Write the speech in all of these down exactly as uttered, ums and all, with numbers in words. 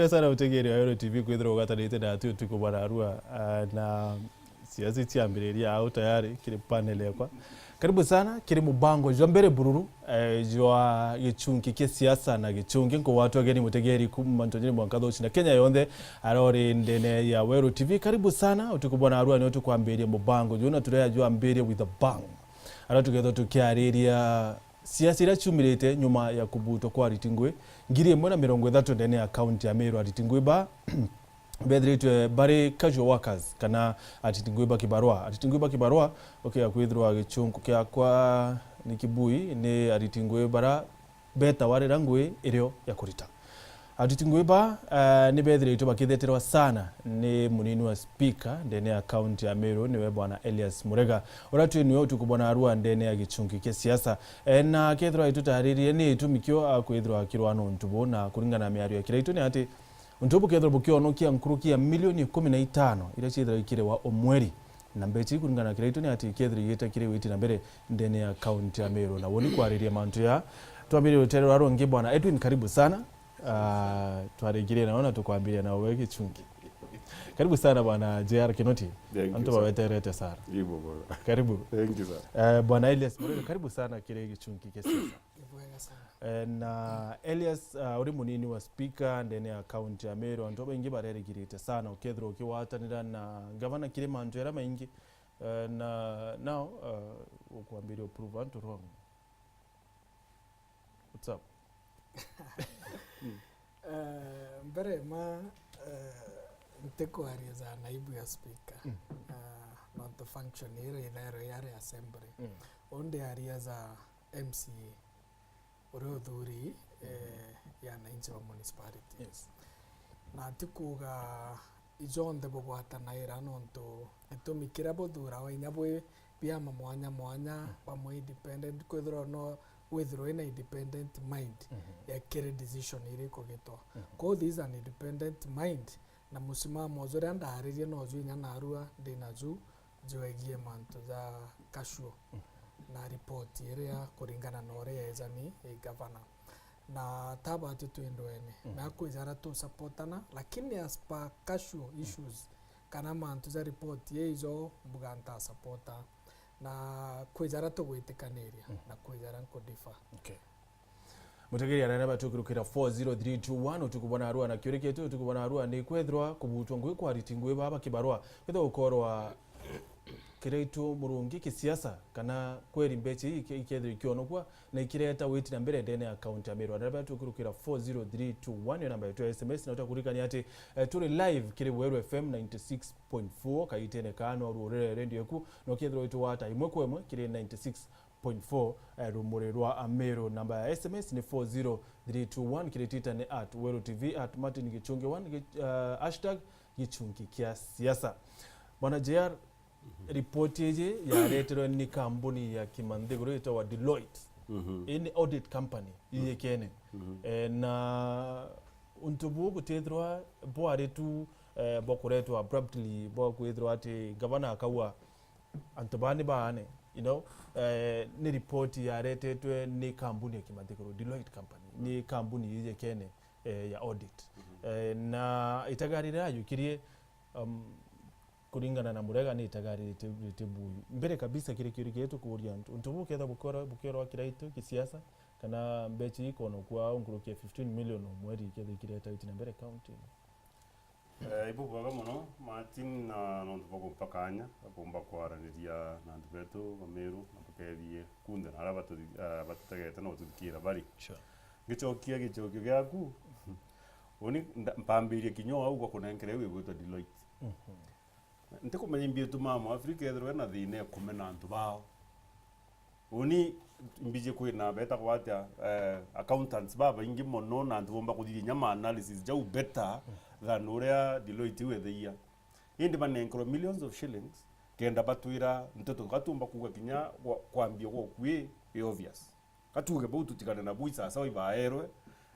Sana utegeri wa Ero T V kwithirwa ugatanite na atu utuku bwa narua, ah, na siasa ciambiriria au tayari kiri panel yakwa. Karibu sana kiri mubango jwa mbere bururu, eh, jwa gichunki kia siasa na gichunki nkugwatwa ageni mutegeri kuma mantu jiri mwanka thoci na Kenya yonthe arori ndene ya Weru T V. Karibu sana utuku bwa narua ni utukwambiria mubango juu na turea jwambiria with a bang. Aria tukethwa tukiariria siasa iria ciumirite nyuma ya kubutwa kwa ariti ngui ngiri imwe na mirongo ithatu ndene ya kaunti ya Meru. Ariti ngui ba bethiritwe bari casual workers kana ariti ngui ba kibarua. Ariti ngui ba kibarua ukiga kwithirwa gichunku kiakwa ni kibui ni ariti ngui bara betawa rira ngui irio ya kurita. Ariti ngui ba, eh, ni bethiritwe bakithetherwa sana ni munini wa speaker ndene ya kaunti ya Meru, niwe bwana Elias Murega, uria twi niwe utuku bwa narua ndene ya gichunki kia siasa. Eh, na kethirwa itutaririe ni itumi kio akwithirwa akirwa nontu bu, na kuringana na miario ya Kiraitu ni ati untu bu kethirwa bukionokia nkuruki ya milioni ikumi na itano iria ciithirwa ikirewa o mweri, na mbecha ii kuringana na Kiraitu ni ati kethirwa igita kiri witi na mbere ndene ya kaunti ya Meru. Na woni kwariria mantu ya twambirie rutere rwa rungi, bwana Edwin, karibu sana. Ah, twarikirie nao na tukwambiria nao we gichunki. Karibu sana bwana J R Kinoti. Thank you, antu sir. Baweterete sana. Ibo baba. Karibu. Thank you, sir. Eh, bwana Elias Murega, karibu sana kiri gichunki kia siasa. Ni bwega sana. Eh, na Elias, ah, uri munini wa speaker ndene ya kaunti ya Meru, antu baingi barerigirite sana ukethirwa ukiwatanira na gavana kiri mantu jaria maingi. Eh, na now, ah, ukwambiria uprove antu wrong. What's up? Eh, mbere ma, eh, ntikwaria ja naibu ya speaker, Mm. eh, nontu function ira ithairwe yari assembly. Mm. Undi aria ja M C A uria uthuri, eh, ya Nairobi municipality. Yes. Na ti kuuga ijonthe bugwatanaira, nontu gitumi kiria buthurawa inya bwi biama mwanya mwanya, Mm. bamwe independent, kwithirwa no withirwe ina independent mind Mhm. ya kiri decision iria ikugitwa. Mhm. Kwou there is an independent mind, na musimamo juria ndaririe noju inya narua ndinaju jwegie mantu ja casual Mhm. na report iria kuringana na uria yejani i governor. Na tabati twindwene, Mhm. na kwija ara tusupportana, lakini as per casual issues, kana mantu ja report ya ijo mbuga ntasupporta, na kwija ara tugwitikaniria, Mhm. na kwija ara nkudiffer. Okay. Mutegeri anene batukirukira four zero three two one, utuku bwa narua na kiuri kietu, utuku bwa narua ni kwethirwa kubutwa ngui kwa ariti ngui baba kibarua, kwethirwa gukorwa Kiraitu murungi kisiasa, kana kweri mbecha ii ike-, ikethirwa ikionokua na ikireta witi na mbere ndene ya kaunti ya Meru. Anene batukirukira four zero three two one, yo namba yetu ya S M S, na tutakurikania ati, eh, turi live kiri Weru F M ninety six point four, kaitene kaa no rurire radio eku, na ukethirwa witugwata imwe kwa imwe kiri ninety six point four, eh, rumuri rwa Ameru. Namba ya S M S ni four zero three two one, kiri Twitter ni at Weru T V, at Martin Gichungi one, gi-, eh, hashtag gichungi kia siasa. Bwana J R, Mhm. Ripoti iji yareterwe ni kambuni ya kimanthiguru itagwa Deloitte. Mhm. Ii ni audit company, Mhm. iyekene. Mhm. Eh, na untu buu butithirwa bwari tu, eh, bwa kuretwa abruptly, bwa kwithirwa ati gavana akauga, antu baa ni baane, you know, eh, ni ripoti yaretetwe ni kambuni ya kimanthiguru, Deloitte company, ni kambuni iyekene, eh, ya audit. Mhm. Eh, na itagari riria yajukirie, um, kuringana na Murega ni itagari riti-, riti buu. Mbere kabisa kiri kiuri kiria tukuuria antu, untu buu kethira bukiorwa, bukiorwa Kiraitu kisiasa, kana mbecha ikonokua au nkuruki ya fifteen million o mweri ikethira ikireta witi na mbere county? Eh, ibubwega mono, Martin, na nontu bwa kumpa kanya ga kumba kwaraniria na antu betu ba Meru, na bakethie kunthe na aria batu-, eh, batutegete na gututhikira bari. Sure. Ngicokia gicokio giaku, uni nda-, mpambirie kinya o au gwa kunenkera iu igwitwa Deloitte. Mhm. Ntikumenya imbi itumaa Mwafrika ethirwe na thina ya kumena antu bao. Uni mbiji kwina betagwa atia, eh, accountants babaingi mono, na antu bomba kuthithia inya ma analysis jau better Mm. than uria Deloitte iu ethagia. Indi banenkerwe millions of shillings, kenda batwira nteto, gatumba kuuga kinya gwa-, kwambia gwa ukui i obvious. Gatuuge bau tutigane nabu isasawa ibaerwe,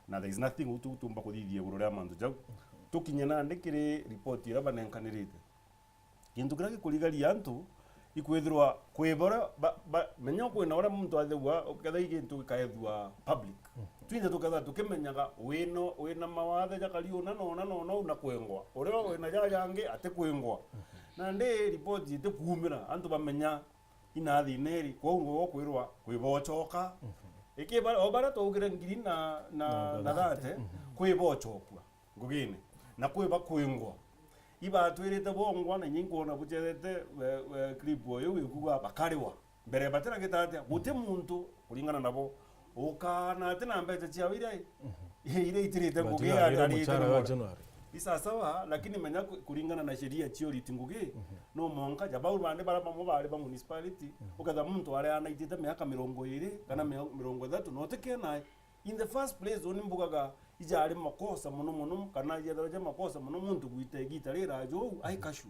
na there is nothing u tu-, tuumba kuthithia iguru ria mantu jau. Tukinye nandi kiri report iria banenkanirite. Gintu kiria gikurigaria antu, Ikwithirwa kwi baria ba, ba, menya kwina uria muntu athegua, ukethira i gintu gikaethua public. Twinthe tukethira tukimenyaga wino, wina mawathe jakari una na una na una, una kwingwa. Uria wina jaja jangi atikwingwa. Nandi ripoti itikuumira, antu bamenya ina thina iri, kwou ngo kwirwa kwi bochoka. Iki ba, o baria twaugire ngiri na, na, na thate, kwi bochokua ngugine, na kwi bakwingwa. Ibatwirite bongwa, na inya inkwona bucethete, we, we, clip o iu ikuga bakariwa. Mbere batiragita atia? Guti muntu, kuringana nabo, ukaana ati na mbeca ciao iria, iria itirite ngugi ya, ya January. I sawa sawa, lakini menya ku-, kuringana na sheria cio riti ngugi, no mwanka, ja bau bandi bara bamwe bari ba municipality, ukethira muntu ari anaitite miaka mirongo iri kana mia-, mirongo ithatu, na utikena. In the first place, uni mbugaga ijari makosa mono mono, kana ijethirwa ja makosa mono muntu gwita igita riraja uu, ai kashu.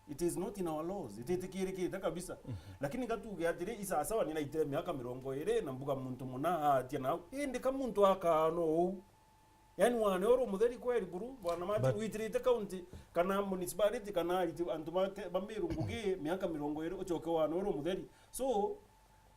It is not in our laws. Ititikirikite kabisa. Lakini ngatuge atiri, i sawa sawa, ninaitire miaka mirongo iri na mbuga muntu muna atia nau. Indi ka muntu akaano uu. Yani wane oro mutheri kweri buru, bwana Mati, witirite county, kana municipality, kana ariti, antu ba ke-, ba Meru ngugi, miaka mirongo iri, ucoke wane oro mutheri. So,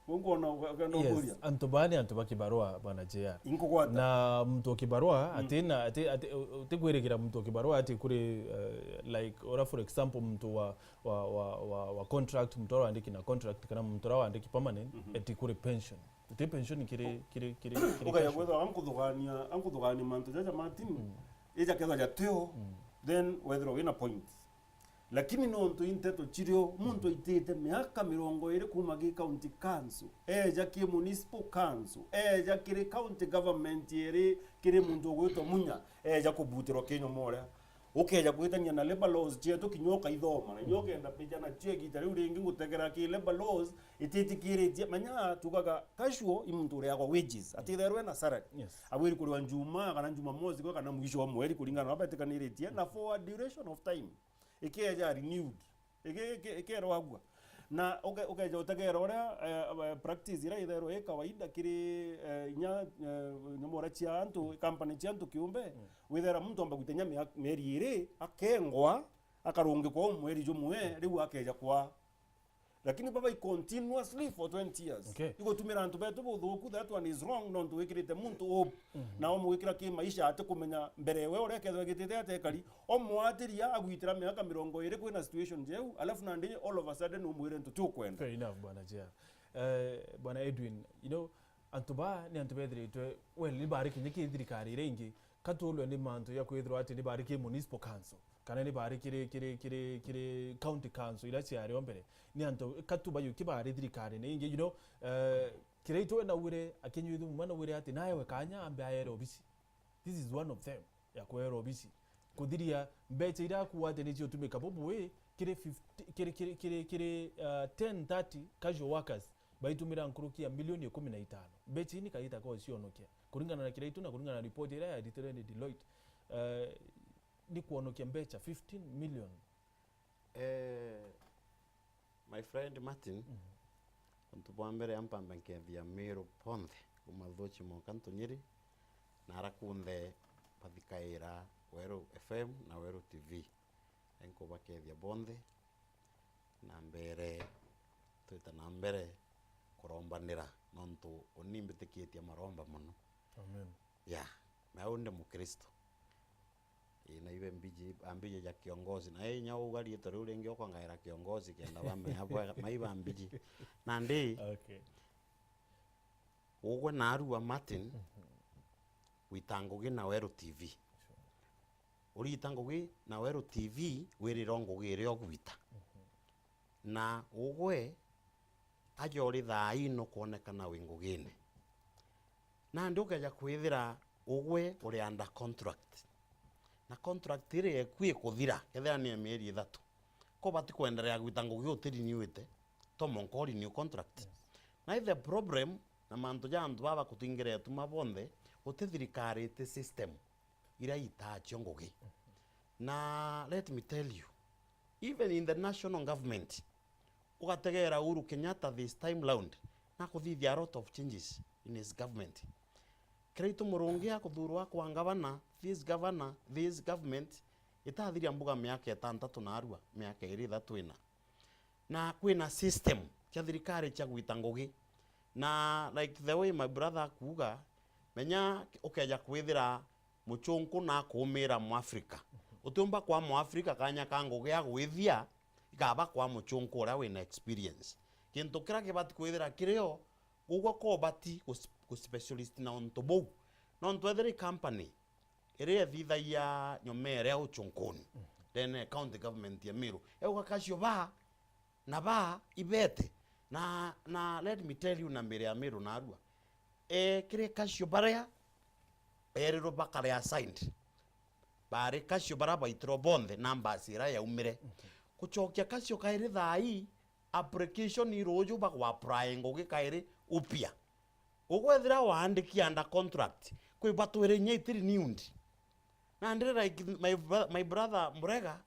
Ungwona uga-, ugenda ukuria? Yes, antu baa ni antu ba kibarua, bwana J R. Inkugwata. Na muntu wa kibarua, atina, ati, ati, u-, utikwirigira muntu wa kibarua ati kuri, eh, like, ora for example, muntu wa, wa, wa, wa, wa contract, muntu ura wandiki na contract, kana muntu ura wandiki permanent, eti kuri pension. Uti pension kiri, kiri, kiri, kiri Ukaja cash. Kwithirwa ankuthugania, ankuthugania mantu jaja Martin, ija kethwa jatio, then wethirwa wina point. Lakini nontu i nteto cirio, muntu aitite miaka mirongo iri kuuma ki county council, eja ki municipal council, eja kiri county government iri kiri muntu ugwitwa Munya, eja kubutirwa kinyoma uria. Ukeja kwitania na labour laws cietu kinya ukaithoma, na inya ukenda pija nacio igita riu ringi ngutegera ki labour laws ititikiritie. Menya tugaga casual i muntu uriagwa wages, atitherwe na salary. Yes. Abwiri kuriwa Njumaa kana Njumamosi kwa kana mwisho wa mweri kuringana na babetikaniiritie, na for a duration of time. Ikeja renewed. Ike-, ike-, ikerwa agua. Na uke-, ukeja utegera uria, eh, eh, practice iria itherwa i kawaida kiri, eh, inya, eh, nyamura cia antu, company cia antu kiumbe, withera muntu amba gwita inya mia-, mieri iri, akengwa, akarungikwa u mweri jumwe, riu akeja kwa. Lakini baba i continuously for twenty years. Okay. Igutumira antu betu buthuku, that one is wrong, nontu wikirite muntu hope. Na umwikira ki maisha ati kumenya mbere we uria kethwa gitite atekari, omwatiria agwitira miaka mirongo iri kwina situation jeu, alafu nandi all of a sudden umwire ntu ti ukwenda. Fair enough, bwana J R. Eh, bwana Edwin, you know, antu ba ni antu bethiritwe, well, ni bari kinya ki thirikari iria ingi, katulwe ni mantu ya kwithirwa ati ni bari ki municipal council, kana ni bari kiri, kiri, kiri, kiri county council iria ciari o mbere. Ni antu katu bayuki bari thirikari ni ingi, you know, eh, Kiraitu we naugire, akinyuithia muma naugire ati naewe kanya ambe aere obisi. This is one of them, ya kuera obisi. Kuthiria mbeca iria akuwa ati nicio utumika bubui, kiri fifty, kiri, kiri, kiri, kiri, uh, ten thirty casual workers baitumira nkuruki ya milioni ikumi na itano. Mbeca ini kaita kwa cionokia. Kuringana na Kiraitu na kuringana na report iria yaritire ni Deloitte, uh, ni kuonokia mbeca fifteen million. Eh, my friend Martin, untu bwa mbere ampambe nkethia Meru bonthe, kuma Thuchi moka Ntunyiri, na ara kunthe bathikaira Weru F M na Weru T V. Enkubakethia bonthe, na mbere, twita na mbere kurombanira, nontu uni mbitikitie maromba mono. Amen. Ya, na u ndi Mukristo. Ii, na ibe mbiji, ambiji ja kiongozi. Na inya uga riitwa riu ringi ukangaira kiongozi kenda bamenya bwega, maiba mbiji. Nandi, okay, ugwe naarua Martin, wita ngugi na Weru T V. Sure. Urita ngugi na Weru T V, wirira ngugi iria ugwita. Na ugwe, aja uri thaa ii nukwonekana wi ngugine. Nandi ukeja kwithira ugwe uri under contract. Na contract iria eku ikuthira, kethira ni ya mieri ithatu. Ko bati kwenderea gwita ngugi utirinyuite, to monka urenew contract. Yes. Na the problem, na mantu ja antu baba kutingiretu ma bonthe, guti thirikari iti system iria itaa cio ngugi. Na let me tell you, even in the national government, ugategera Uhuru Kenyatta this time round, nakuthithia a lot of changes in his government. Kiraitu Murungi akuthurwa kwa ngavana, this governor, this government, itathiria mbuga miaka itantatu naarua, miaka iri ithatu ina. Na kwina system cia thirikari cia gwita ngugi. Na like the way my brother akuuga, menya ukeja kwithira muchunku na akuumira Mwafrika. Utiumba kwa Mwafrika kanya ka ngugi ya gwithia, ikaba kwa muchunku uria wina experience. Kintu kiria kibati kwithira kirio, ugwe ko ubati gu-, gu specialist na untu buu. Nontu ethira i company iria ithithagia nyomere ya uchunkuni, ndene ya county government ya Meru, euga cashew baa na baa ibete. Na, na let me tell you, na mbere ya Meru narua, e, kiri cashew baria erirwe bakare assigned, bari cashew baria baitirwe bonthe na mbasi iria yaumire. Gucokia cashew kairi thaa ii, application i ruuju bagwa apply ngugi kairi upya. Ugwethira waandiki under contract, kwi batwire inya iti renewed. Nandi like my bro-, my brother Murega,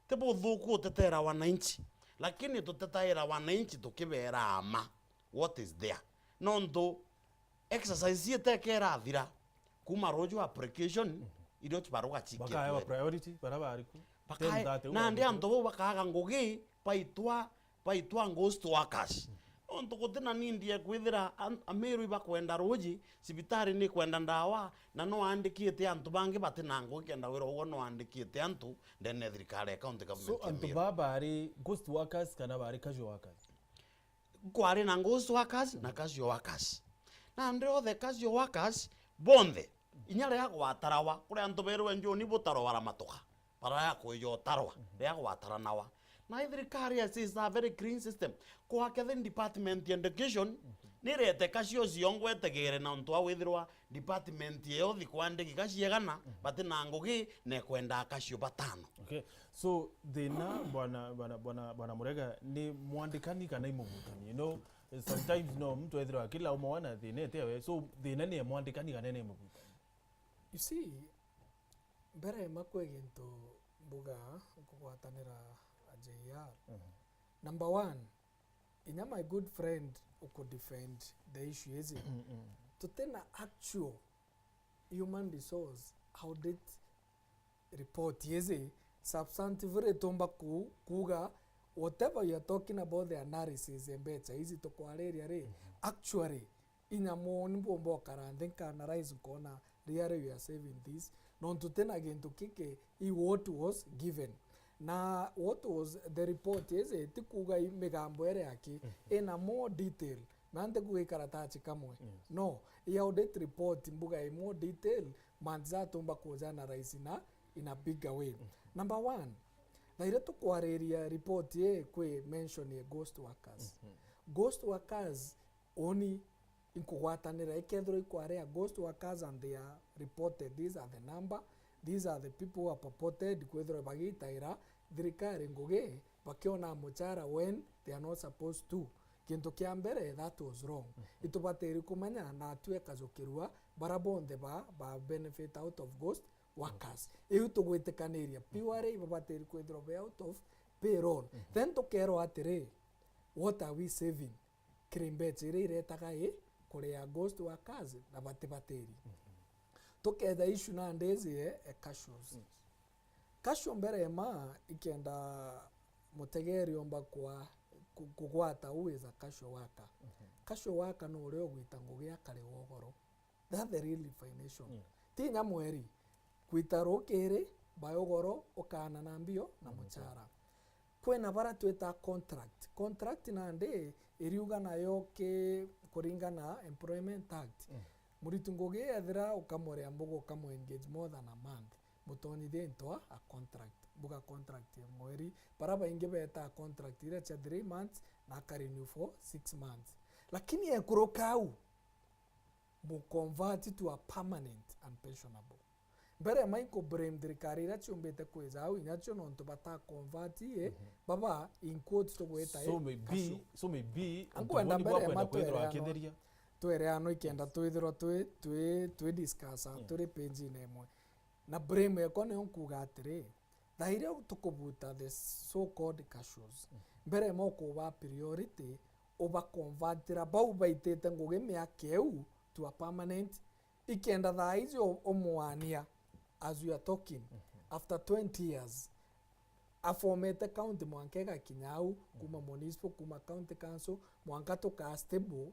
ti buthuku utetera wananchi, lakini tutetaira wananchi tukibeera ama what is there. Nontu exercise itekera thira, kuma ruuju application, irio kibaruga cikia. Bakaewa priority, bara bariku. Bakae-, nandi antu bau bakaaga ngugi, baitwa, baitwa ghost workers. Nontu gutina need ya kwithira an-, Ameru ibakwenda ruuji, cibitari ni kwenda ndawa, na no aandikite antu bangi batina ngugi kenda wira ugwe no aandikite antu ndene ya thirikari ya county government. So, ya antu Meru baa bari ghost workers kana bari casual workers? Kwari na ghost workers na casual workers. Nandi othe casual workers bonthe, inya riria gwatarawa, kuri antu berwe njuni butarwara matuka, baraya kwija utarwa, riria gwataranawa. Na i thirikari ya is a very clean system. Kwake the department ya education, nirete cashew cio ngwetegere na untu wa withirwa department iyo thikwandiki cashew igana, batina ngugi na ikwendaa cashew batano. Okay. So, thina, bwana, bwana, bwana, bwana Murega, ni mwandikani kana i muvutani? You know, sometimes, no, mtu ethirwa kila umwe wana thina ete we. So, thina ni e mwandikani kana ni muvutani? You see, mbere ya ma kwi gintu mbuga nkugwatanira a J R. Number one, inya my good friend uku defend the issue iji. Tutina actual human resource audit report iji substantively tumba ku-, kuuga whatever you are talking about the analysis ya mbecha iji tukwariria ri, actually, inya moni mbumba ukara nthi nka analyze nkona really we are saving this. Nontu tina gintu kiki i what was given. Na what was the report iji ti kuuga i migambo iria aki, ina more detail. Na nti kuuga i karatachi kamwe. No, i audit report mbuga i more detail, manthi jatumba kuja analyze na in a bigger way. Number one, na iria tukwariria report ii kwi mention ya ghost workers. Ghost workers, uni inkugwatanira, ikethirwa ikwarea ghost workers and they are reported, these are the number, these are the people who are purported kwithirwa bagitaira thirikari ngugi, bakiona muchara when they are not supposed to. Kintu kia mbere, that was wrong. Itubatiri kumenya na atwi ekajukirua bara bonthe ba, ba benefit out of ghost workers. Iu tugwitikaniria, purely ibabatiri kwithirwa be out of payroll. Then tukerwa atiri, what are we saving? Kiri mbecha iria iretaga i kuria ghost workers na batibatiri. Tuketha issue nowadays e, e cashews. Cashew mbere ma ikenda mutegeri omba kwa ku-, kugwata who is a cashew worker. Cashew worker no uria ugwita ngugi akari wa ugoro. That's the real definition. Ti inya mweri. Kwita rukiri, bai ugoro, ukaana na mbio na muchara. Kwina bara twita contract. Contract nandi iriuga nayo ki kuringana na Employment Act. Muritu ngugi ethira ukamuria mbuga ukamu engage more than a month, mutonyithie into a, a contract. Mbuga contract ya mweri, bara baingi beta contract iria cia three months na aka renew for six months. Lakini ekuruka au, mu convert to a permanent and pensionable. Mbere ya mai ku blame thirikari iria ciumbite kwija au, inya cio nontu bata convert i, baba in quotes tugwita i, so maybe, cashew. So maybe, ankwenda mbere ya ma twereano, twereano ikenda twithirwa twi, twi, twi discuss turi page-ini imwe. Na blame yekwa niyo nkuga atiri, thaa iria tukubuta the so called cashews, mbere ya ma ukuba priority, uba convertira bau baitite ngugi miaka iu to a permanent, ikenda thaa iji u-, umwania, as we are talking, after twenty years, afomete county mwanka igakinya au, kuma municipal, kuma county council, mwanka tukaa stable,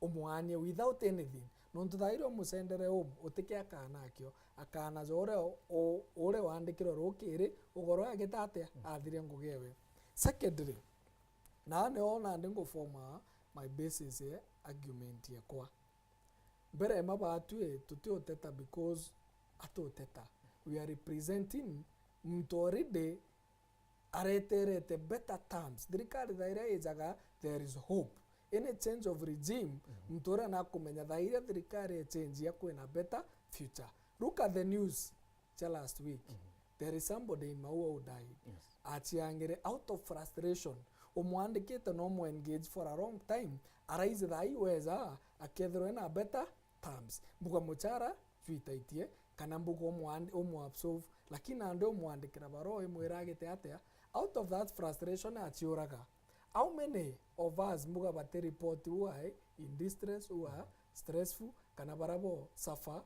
umwaanie without anything. Nontu thaa iria umucendere home, utike akaana akio, akaana ja uria u-, uria waandikirwe rukiri, ugoro agita atia, athire ngugi ewe. Secondly, na nio nandi ngufoma my basis ye argument yakwa. Mbere ya mabatwi, tutiuteta because atuteta. We are representing muntu already areterete better terms. Thirikari thaa iria ijaga, there is hope. Any change of regime, muntu uria nakumenya thaa iria thirikari ichenjia kwina better future. Look at the news cia last week. There is somebody in Maua who died. Yes. Achiangire out of frustration. Umwandikite na umu engage for a long time. Arise thaa ii weja, akethirwa ena better terms. Mbuga muchara, jwitaitie, kana mbuga umwandi-, umu absolve, lakini nandi umwandikira barua imwira agite atia, out of that frustration achiuraga. How many of us mbuga bati report who are in distress, who are stressful, kana bara bo suffer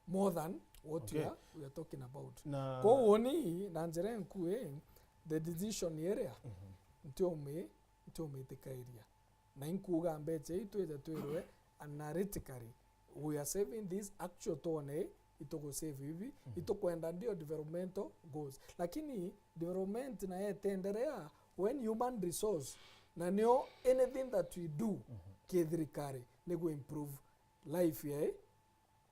more than what we Okay. are, we are talking about? Na Koguo ni, na njira enkui, the decision iria, ntiumi-, ntiumitikairia. Na inkuuga mbecha ii twije twirwe analytically, we are saving this actual, twone itugu save ibi, itukwenda ndio developmental goals. Lakini development nayo itenderea when human resource, na nio anything that we do kithirikari ni gu improve life ya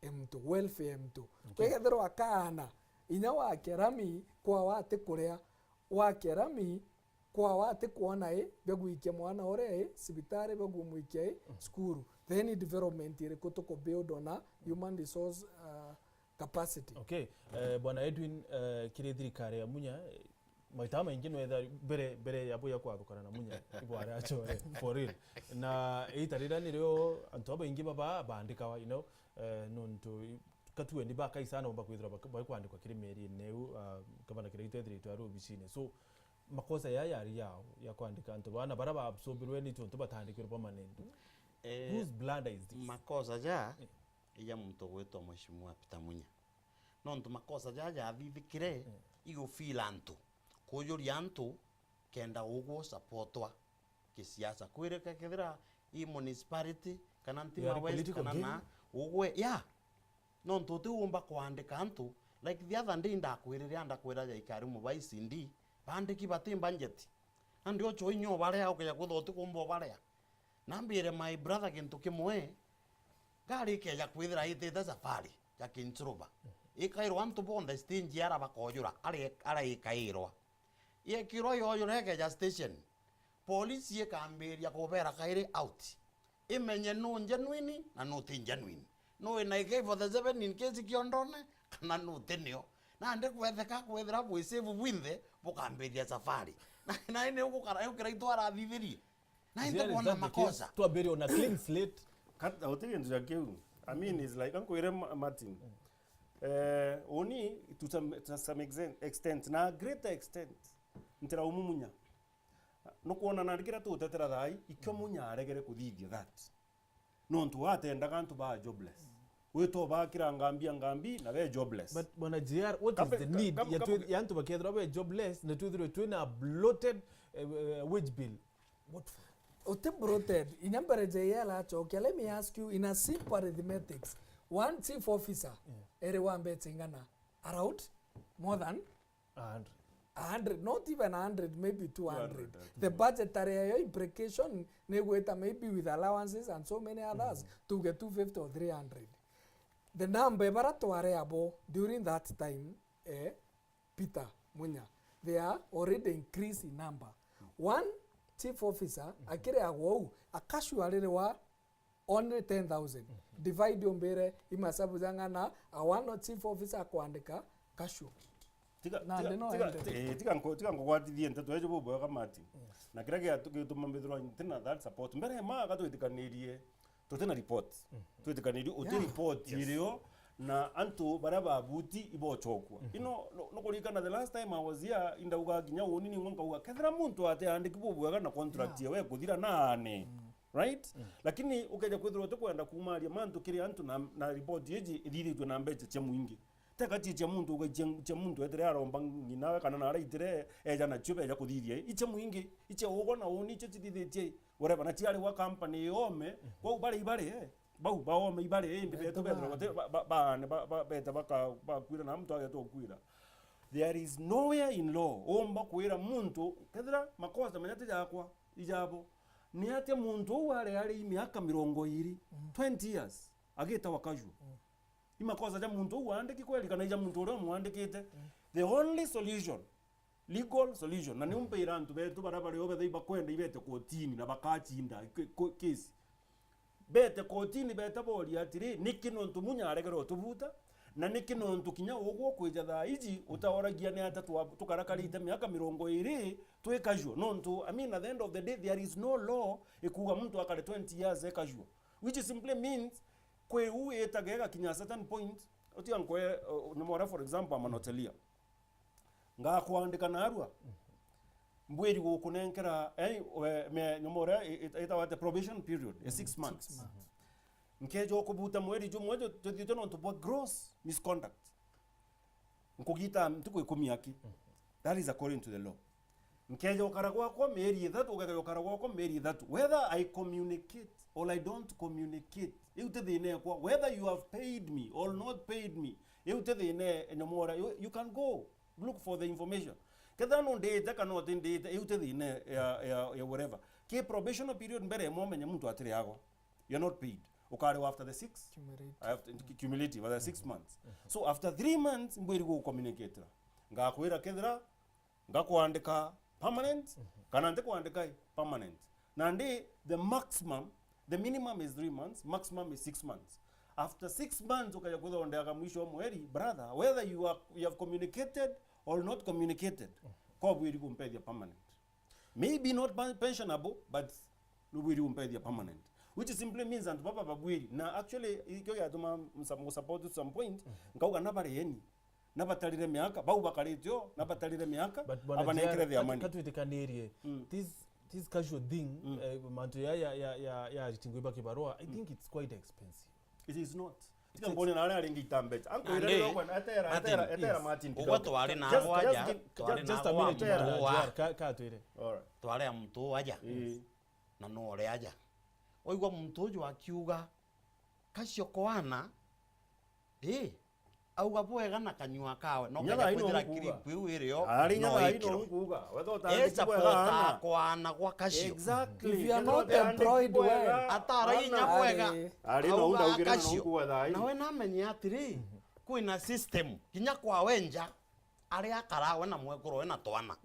e muntu, welfare ya muntu. Okay. Kwegethirwa akaana, inya wakia rami kwa wati kuria, wakia rami kwa wati kwona i, bia gwikia mwana uria i, cibitari bia gumwikia i, cukuru. Then development iriku tuku build on a human resource, uh, capacity? Okay. Eh, Bwana Edwin, eh, kiri thirikari ya Munya, eh, maita maingi nwetha mbere, mbere ya buya kwathukana na Munya, ibware achore, for real. Na ita riria nirio antu babaingi baba bandikawa, you know, eh, nontu i-, katueni bakaisa nomba kwithirwa bak-, bakwandikwa kiri mieri ine iu, ah, gavana kiria itwethiritwe ari obisine. So, makosa ya yari yao ya kwandika antu bana bara baabsorbirwe ni tontu batandikirwe permanent. Eh, Whose blunder is this? Makosa ja, eh, ija muntu gwitwa Mheshimiwa Peter Munya. Nontu makosa ja jathithikire, eh, igufeel antu, kujuria antu kenda ugwo supportwa kisiasa. Kwirika kethira i municipality, kana Ntima West, political kana game. Na ugwe, yeah. Nontu utiumba kwandika antu, like the other day ndakwirire, ndakwira jaikari mubai C D, bandiki bati budget. Na ndio cho inyo baria, ukeja kwithwa utikumba ubaria. Nambire my brother kintu kimwe, ngari ikeja kwithira itite safari ya Kinsuruba. Ikairwa antu bonthe stage ara bakojura, ara, ara ikairwa. Yekirwa yojura ikeja station, polisi ikambiria kubera kairi out. Imenye nu genuine na nu ti genuine. Nu wina A K forty-seven in case kiondone, kana nu ti nio. Nandi kwetheka kwethira bwi safe bwinthe, bukambiria safari. Na, na ni ugukara, ukira itwara thithirie. Na Is indi that, is kwona that the case? Makosa. Twambirie on a clean slate. Kat-, uti gintu ja kiu. I mean, it's like, ankwire Ma-, Martin. Eh, uni, to some, to some exen-, extent, na a greater extent, ntira umu Munya. Nukwona nandi kiria tutetera thai, ikio Munya aregere kuthithia that. Nontu atendaga antu ba jobless. Wito bakira ngambi a ngambi na be jobless. But Bwana J R, what is Kabe-, the need kam-, ya kam-, twi-, ya antu bakethirwa be jobless na twithirwe twina bloated, eh, eh, wage bill? What for? Uti bloated, inya mbere J R achokia, let me ask you in a simple arithmetics. One chief officer, yeah, eri wa mbecha ing'ana? Around more than A hundred. A hundred, not even a hundred, maybe two hundred. Two hundred, uh, the budgetary yayo implication ni gwita maybe with allowances and so many others, tuge two fifty or three hundred. The number bara tware abo during that time, eh, Peter Munya, they are already increased in number. One chief officer akireagwa uu, akashua riri wa only ten thousand. Divide umbire imasabu jang'ana, a one chief officer akwandika cashew. Tiga, Na tiga, ndi no tiga, ende. Ti-, eh, tiga nko-, tiga nkugwatithie nteto ejo bubwega, Martin. Yes. Na kiria gia-, gituma mbithirwa ntina that support. Mbere ma gatwitikanirie, tutina report. Twitikanirie uti Yeah. report Yes. irio na antu baria babuti ibochokwa. Ino, no, no kuririkana the last time I was here, indauga kinya uni ningwa nkauga, kethira muntu ateandiki bubwega na contract Yeah. yewe kuthira nane. Right? Lakini ukeja kwithirwa utikwenda kumaria mantu kiri antu na, na report iji ithithitwe na mbecha cia mwingi. Tega chi cia muntu, uga ichia, ichia muntu etire aromba ng'inawe kana na araitire, eja nacio beja kuthithia. Ichia mwingi, ichia ugwa na uni, ichio chithithitie. Whatever, na chiari gwa company iome. Kwou bari ibari, eh. Bau baome ibari, eh, indi betu bethira bate, ba, ba, baane, ba, ba, bete baka, bakwira na muntu agetwa ukwira. There is nowhere in law umba kwira muntu, kethira makosa menya ti jakwa, ijabo. Ni atia muntu uu ari, ari miaka mirongo iri, twenty years, agitawa casual? I makosa ja muntu uu aandiki kweli, kana ija muntu uria umwandikite? The only solution, legal solution, na niu mpira antu betu baria bari o betha ibakwenda ibete kotini na bakachinda ke-, ko-, case. Bete kotini, beta boria atiri, niki nontu Munya aregere utubuta? Na niki nontu kinya ugwe ukwija thaa iji utaoragia ni ata twa-, tukarakarite miaka mirongo iri twi casual? Nontu, I mean, at the end of the day, there is no law ikuuga muntu akare twenty years e casual, which simply means, kwi u itage igakinya a certain point, utiga nkwe, uh, nyomora, for example, amanotelia. Ngakwandika narua, mbwiri gukunenkera, eh, we, me, nyomora i-, i-, itawa ate, probation period ya six months. Six months. Nkeja ukubuta mweri jumwe ju-, juthitwe nontu bwa gross misconduct. Nkugita ntuku ikumi aki. That is according to the law. Nkeja ukara gwakwa mieri ithatu, ukeja ukara gwakwa mieri ithatu. Whether I communicate or I don't communicate, iu ti thina ekwa. Whether you have paid me or not paid me, iu ti thina e nyomora. You, you can go look for the information. Kethira nundite kana utindite, iu ti thina ya, ya, ya whatever. Ki probational period mbere imwe umenye muntu atiri agwa. You're not paid. Ukarigwa after the six, cumulative, after, cumulative, after six months. So after three months, mbwiri gukucommunicatira. Ngakwira kethira ngakwandika permanent, kana ntikwandika i permanent. Nandi the maximum, the minimum is three months, maximum is six months. After six months, ukaja kuthondeka mwisho wa mweri, brother, whether you are, you have communicated or not communicated, ko bwiri kumpethia permanent. Maybe not pen-, pensionable, but nubwiri umpethia permanent. Which simply means antu baba babwiri. Na actually, ikio giatuma msa-, musupport to some point, nkauga na bareeni, na batarire miaka, bau bakarite o, na batarire miaka, but Bwana abanenkere J R, the amani. Katwitikanirie, this, this casual thing, eh, mantu ya, ya, ya, ya, ya aritini kwiba kibarua, I think it's quite expensive. It is not. Tiga ngone na aria aringi itambecha. Anko ira ri okwa, etera, etera, etera Martin kidogo. Ugwe twari na agwa aja, twari na agwa aja. Ka, ka twire. Alright. Twari a muntu aja. Na no ore aja. Oigwa muntu uju akiuga, kacio koana, ii, auga bwega na kanyua kawe, no kanya kwithira clip iu iri o, ari no ikiro. Esa kota koana gwa kacio. Exactly. If you are not employed well. Atara inya bwega. Ari no auga ndaugire no kacio. Nawe namenye atiri, kwina system, kinya kwa wenja, aria akarawe na mwekuru we na twana.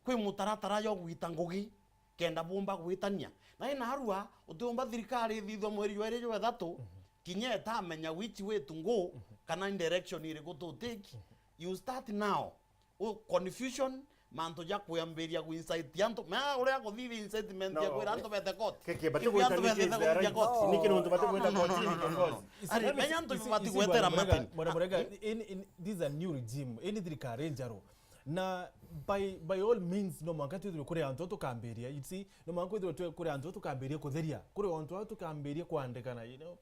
Kwi mutaratara jwa gwita ngugi, kenda bumba gwitania. Na inarua, utiumba thirikari ithithwe mweri jweri jwa ithatu, kinya itamenya which way to go, kana direction iriku to take. You start now. U confusion, mantu ja kwambiria ku incite antu. Mea uria kuthithia incitement ya kwira antu bete court. Keke, bati gwita antu bete court. Niki nontu bati gwita court? Ari, menya antu bati gwetera Martin. Murega, in, in, this is a new regime. Ini thirikari njeru. Na by, by all means, no mwanka twithirwe kuri antu tukambiria, you see, no mwanka kwithirwe twi kuri antu tukambiria kutheria, kuri antu aa tukambiria kwandikana, you know.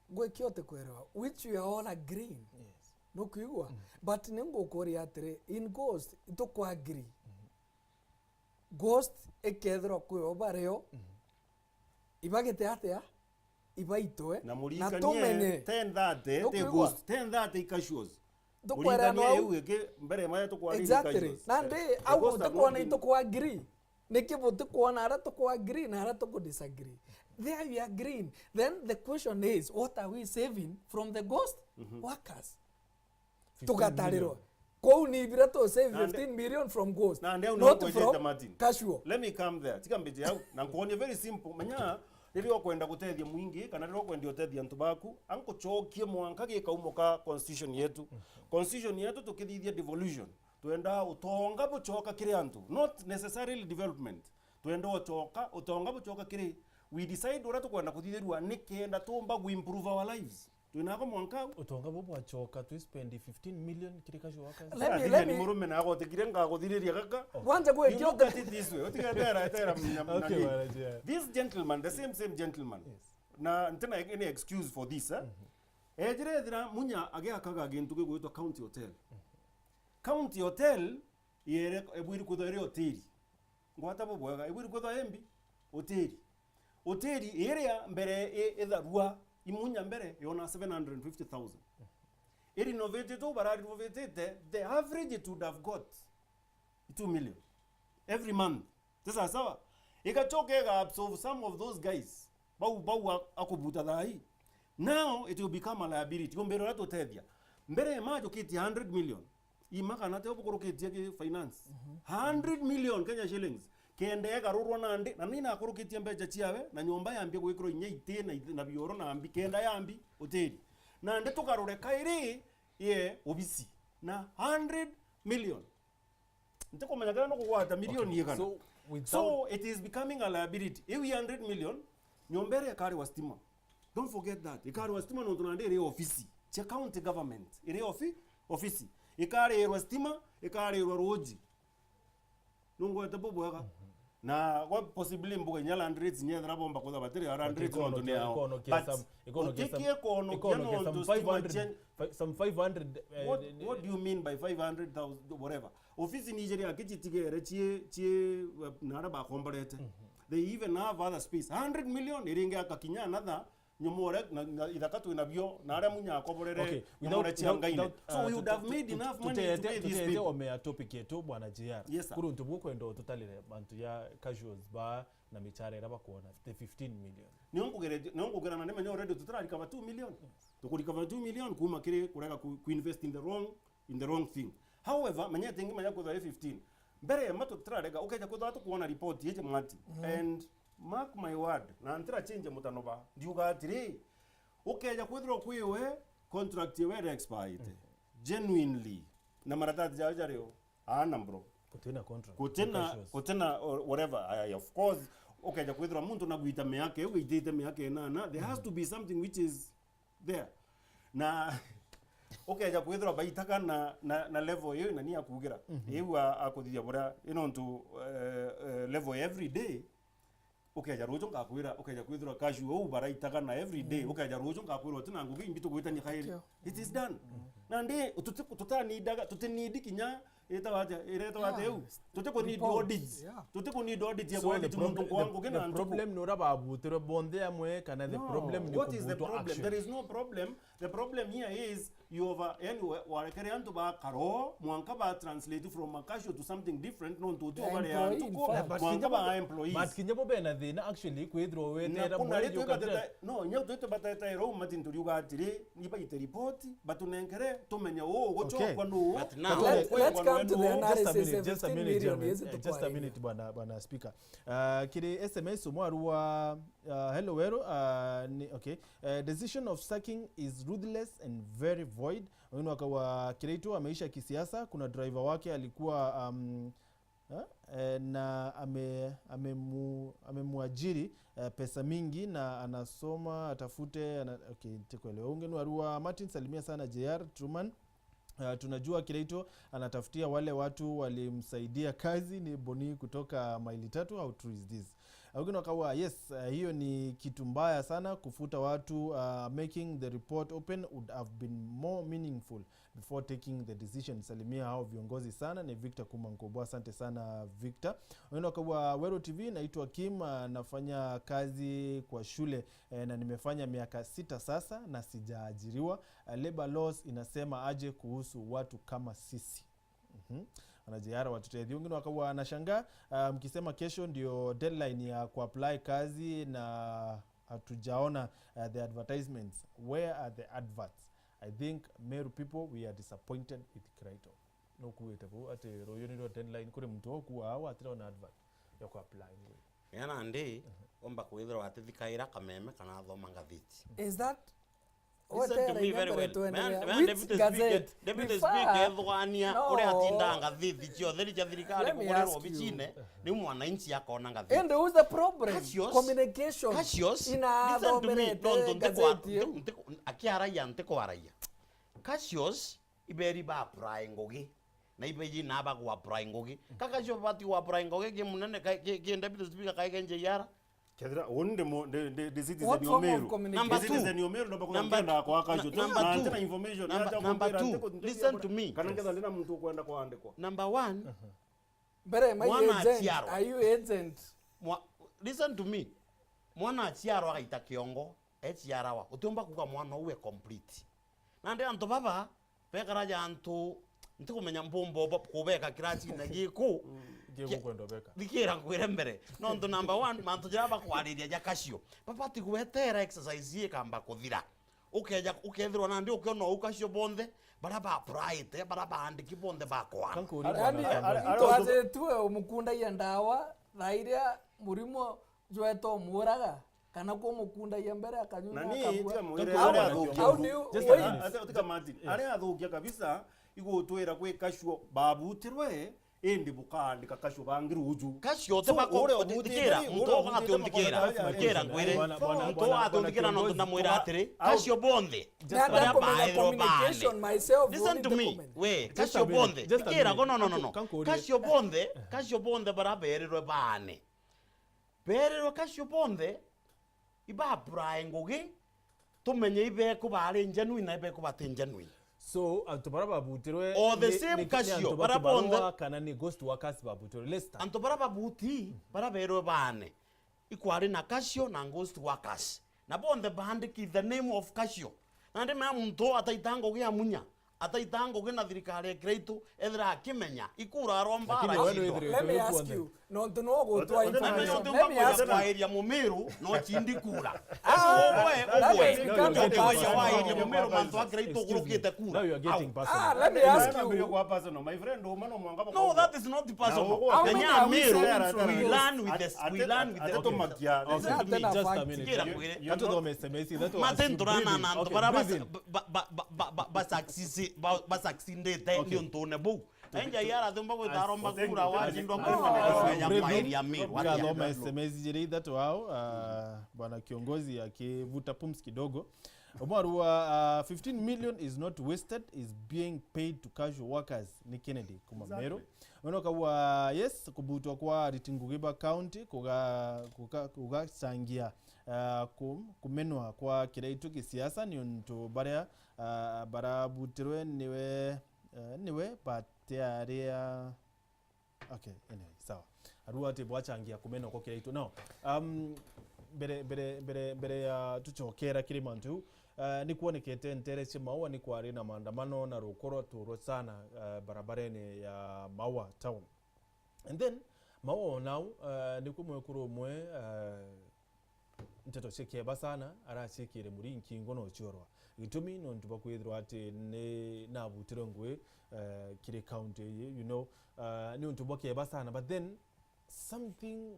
Gwikia utikwerewa, which we are all agreeing. Yes. Nukwigua? But ni ngukuria atiri, in Ghost, itukwa agree. Ghost ikethirwa kwi o bario, ibagite atia? Ibaitwe, na muririkanie, tumenye. Ten thirty, ti Ghost, ten thirty i casuals. Tukwera no iu iki mbere maya tukwariri. Exactly. Nandi au tukwona itukwa agree. Niki butikwona aria tukwa agree na aria tuku disagree? There we are agreeing. Then the question is, what are we saving from the Ghost workers? Tugatarirwa. Kou ni ibira tu save fifteen million from Ghost. Not from casual. Let me come there. Tika mbije au. Na nkuonie very simple. Menya, riria ukwenda gutethia mwingi, kana riria ukwendia utethia antu baku, ankucokie mwanka gikaumo ka constitution yetu. Constitution yetu tukithithia devolution. Twenda utonga bucoka kiri antu, not necessarily development. Twenda ucoka, utonga bucoka kiri, we decide uria tukwenda kuthithirua nikenda tumba gu improve our lives. Twinako mwanka au. Utonga bu bwacoka, twi spend fifteen million kiri casual workers. Let me, let me. Murume na agotikire ngaguthiriria gaka. Wanja gwe. You look at it this way. Utigetera, etera mnya-, mnya-. Okay, nani? Bwana J R. This gentleman, the same, same gentleman. Yes. Na ntina any excuse for this, eh? Ejire ethira Munya agiakaga gintu gigwitwa County Hotel. County Hotel yere, ebwiri kwithwa iri hoteli. Ngwata bubwega, ebwiri kwithwa embi? Hoteli. Hoteli iria mbere i-, itharua, i Munya mbere yona seven hundred and fifty thousand. I renovated, u bara renovated, the average it would have got two million every month. Ti sawa sawa? Igachoka iga absorb some of those guys. Bau, bau a-, akubuta thaa hii. Now it will become a liability. Umbira uria tutethia. Mbere majukitie hundred million. Ima kana te ubukurukitie ki finance. Hundred million Kenya shillings. Kenda igarurwa nandi, na nina akurukitie mbeca ciawe, na nyomba yambia gwikirwa inya iti na iti na bioro na mbi, kenda yambi hoteli. Nandi tugarure kairi ye obisi. Na hundred million. Ntikumenya kana nukugwata milioni igana. So, without So, it is becoming a liability. Iu hundred million, nyomba iria ikariwa stima. Don't forget that. Ikariwa stima nontu nandi iri ofisi cia county government. Iri ofi-, ofisi. Ikarirwa stima, ikarirwa ruji. Nungwete bubwega. Na gwa possibly mbuga inya land rates inya ethira bomba kwithira batiri land rates nontu ni yao. But ikonokia some, ikonokia some, utiki ikonokia ikonokia nontu some stima five hundred, chen- fi-, some five hundred, eh, what, eh, what do you mean by five hundred thousand, whatever? Ofisi ni ijiri aki citigere cie, cie, eh, na aria bakomborete. They even have other space. Hundred million iringi akakinya another nyomore na, na ithaka twina bio, na aria Munya akoborere Okay, nyomore without, cia without, Ngaine. Without, So uh, we would have made enough money to pay these people. Omea topic yetu, Bwana J R. Yes, sir. Kuri untu bukwenda ututarire mantu ya casuals ba na michara iria bakwona, the fifteen million. Nio nkugere-, nio nkugera na nimenya already tutirarikaba two million. Tukurikaba two million kuma kiri kurega ku, ku invest in the wrong, in the wrong thing. However, menya ati ingi menya kwithwa i fifteen. Mbere ya matu tutirarega, ukeja kwithwa tukwona report yeje Mati. And mark my word, na ntira change mutano ba. Ndiuga atiri, ukeja kwithirwa kwiwe contract yewe ira expired. Genuinely. Na maratati jawe jario. Aana, bro. Kutina contract. Kutina, kutina, or whatever. Aye, of course, ukeja kwithirwa muntu na gwita miaka iu, itite miaka inana, there has to be something which is there. Na ukeja kwithirwa baitaga na, na, na level iyo na ni akugira. Iu a-, akuthithia buria, i nontu, eh, eh, level ya every day, ukeja ruju ngakwira, ukeja kwithirwa cashew uu baraitaga na every day, ukeja ruju ngakwira utina ngugi imbi tugwitania kairi. It is done. Nandi tuti-, tutanidaga, tutinidi kinya itawa atia, iretwa atia iu? Tuti ku need audits. Tuti ku need audit ya ku audit muntu kwa ngugi na ntuku. The problem ni uria babutirwe bonthe amwe, kana the problem ni kubutwa action? What is the problem? There is no problem. The problem here is you over, yani, wa-, warekere antu bakaro, mwanka ba translate from a cashew to something different, nontu uti ubare antu ko, mwanka ba employees. But kinya bo bena thina, actually, kwithirwa wetera mwe yu kabisa. No, nya twite batete ro, Martin, turiuga atiri, ni baite report, batunenkere, tumenye uu ugucokwa nu. But now, let's come to the analysis. Just a minute, just a minute, Bwana, Bwana Speaker. Ah, kiri S M S umwe arua, ah, hello, Wero, ah, ni, okay. Eh, decision of sacking is ruthless and very void. Wengine wakawa Kiraitu ameisha kisiasa. Kuna driver wake alikuwa, um, eh, eh, na ame-, amemu-, amemwajiri, eh, pesa mingi na anasoma atafute, ana-, okay, tikuelewa. Wengine warua Martin, salimia sana J R Truman. Uh, tunajua Kiraitu anatafutia wale watu walimsaidia kazi. Ni Boni kutoka Maili Tatu. How true is this? Uh, wengine wakawa, yes, uh, hiyo ni kitu mbaya sana kufuta watu, uh, making the report open would have been more meaningful before taking the decision. Salimia hao viongozi sana. Ni Victor Kuma Nkobo. Asante sana, Victor. Wengine wakawa, Wero T V, naitwa Kim, uh, nafanya kazi kwa shule, eh, na nimefanya miaka sita sasa na sijaajiriwa. Uh, labor laws inasema aje kuhusu watu kama sisi? Mhm. Wana J R watutethia. Wengine wakawa wanashangaa, uh, mkisema kesho ndio deadline ya kuapply kazi na hatujaona, uh, the advertisements. Where are the adverts? I think Meru people, we are disappointed with Kiraitu. Nukuite ku ati ruyu nirwo deadline, kuri muntu okua au atirona advert ya kuapply ngui. Ena ndi, omba kwithirwa atithikaira kameme kana athoma ngathiti. Is that Listen to me very well. Deputy Speaker, Deputy Speaker, ethugania uria atinda ngathiti ciothe iria cia thirikari kugurirwo obicine, ni mwananchi akona ngathiti. And who's the problem? Cassius, communication. Cassius, listen to me. Nontu ntikwa-, nti-, nti-, akiaragia ntikwaragia. Cassius, iberi ba apply ngugi. Na ibeji na ba ku apply ngugi. Ka Cassius bati ku apply ngugi ki munene, ka-, ki, ki Deputy Speaker, kaige J R. Kethira uni ndi mu- ndi- ndi- ndi citizen What o form of Meru. communication? Ndi citizen o Meru, nomba kuthia Number nkienda two. kwa cashiw. Number Na two. ntina information. Number- Acha number kumbira two. ntiku- ntiku- Listen to me. Kana nkethira ndina muntu ukwenda kwandikwa. Number one, Mbere mai Mwana agent, aciarwa. Are you agent? Mwa, listen to me. Mwana aciarwa agaita kiongo, eciarawa. Utiumba kuga mwana uwe complete. Nandi antu baba, bekaraja antu, ntikumenya mbumba ubo- kubeka kiracine giku. Giku kwenda ubeka. Thikira nkwire mbere. Nontu number one, mantu jara bakwariria ja cashiw. Babati gwetera exercise ikamba kuthira. Ukeja, ukethirwa nandi ukiona u cashiw bonthe, bara ba applyite, bara baandiki bonthe bakwa. Kankuria Yaani, bwana. are- are- Itwajitue umukundagia ndawa, thaa iria murimo jweta umuraga, kana kumukundagia mbere akanyua Na na ni akabua. tiga mwire How- aria how athukia. do you Just wait? a minute. Ati- ati- tika Martin. Aria athukia kabisa, igutwira kwi cashiw babutirwe, indi bukaandika cashiw bangi ruju. Cashiw So, bako uria uthikira, ubuthite- muntu uria oka ubuthite atuthikira, makosa ya- thikira nkwire. Bwana- bwana- Muntu bwana- oka atuthikira bwana nontu kiongozi. ndamwira atiri, Au- cashiw bonthe. Nenda Baria kumenya baethirwa communication baane. myself, Listen uni to ndi me. kumenya. We, Just a cashiw minute, bonthe. just a Thikira, minute. no, no, no, no. Kankuria. Cashiw bonthe, cashiw bonthe bara berirwe baane. Berirwe cashiw bonthe, iba apply ngugi, tumenye ibeku bari genuine na ibeku bati genuine. So, antu bara babutirwe O the ni- same ni- ni cashiw, antu bara ba kibarua bonthe- kana ni ghost workers babutirwe? Let's start. Antu bara babuti, bara berwe baane, ikwari na cashiw na ghost workers. Na bonthe baandiki the name of cashiw. Nandi mea muntu ataita ngugi amunya, ataita ngugi na thirikari ya Kiraitu, ethira akimenya, ikura aromba Lakini ara wewe cindo. ndio Let me ask kuonde. you. Nontu no gutwa Ote- ote- Na mimi information. ndio Let me mtu ask ya you. kwaeria mumiru, no chindi kura. Ah, Owe, that owe, is becoming owe, personal. waeria mumiru, mantu akira Excuse me. Itukurukite kura. Now you are getting Au. personal. Ah, let me Aya ask nambiririe you. kwa personal. My friend, uma no mwanga No, bakogo. that is not personal. How many Kenya are we Meru, saying to we you? learn with the, we Ate- learn with ate the tumakia. Listen to me. Just a Fact. minute. Kira You- kwire. you know, Katuthome S M S, that was Matenturana breathing. na antu Okay, bara breathing. ba- ba- ba- ba- ba- ba succeed, ba- ba succeed ndio ntu ne bau. Enja yara thumba gwita aromba kura wa jindo kwa ya kwaeria Meru. Kathoma S M S jiri ithatu au, ah, bwana kiongozi akivuta pumzi kidogo. Omwaru wa, ah, fifteen million is not wasted, is being paid to casual workers, ni Kennedy kuma Meru. Nono kaua, yes, kubutwa kwa ariti ngugi ba county kuga- kuga- kugachangia, ah, ku- kumenwa kwa Kiraitu kisiasa ni untu baria, ah, barabutirwe niwe, eh, niwe batiaria. Okay, anyway, sawa. Arua ati bwachangia kumenwa kwa Kiraitu. Now, um, mbere, mbere, mbere, mbere ya tuchokera kiri mantu, uh, ni kuonekete ntere cia Maua ni kwari na maandamano na ruko rwaturwa sana, uh, barabarene ya Maua town. And then, Maua o nau, uh, ni kwi mwekuru umwe, uh, nteto cia kieba sana, araciikire muri nkingo na uciorwa. Gitumi nontu bwa kwithirwa ati ni nabutirwe ngugi, eh, kiri county iyi, you know, eh, ni untu bwa kieba sana, but then something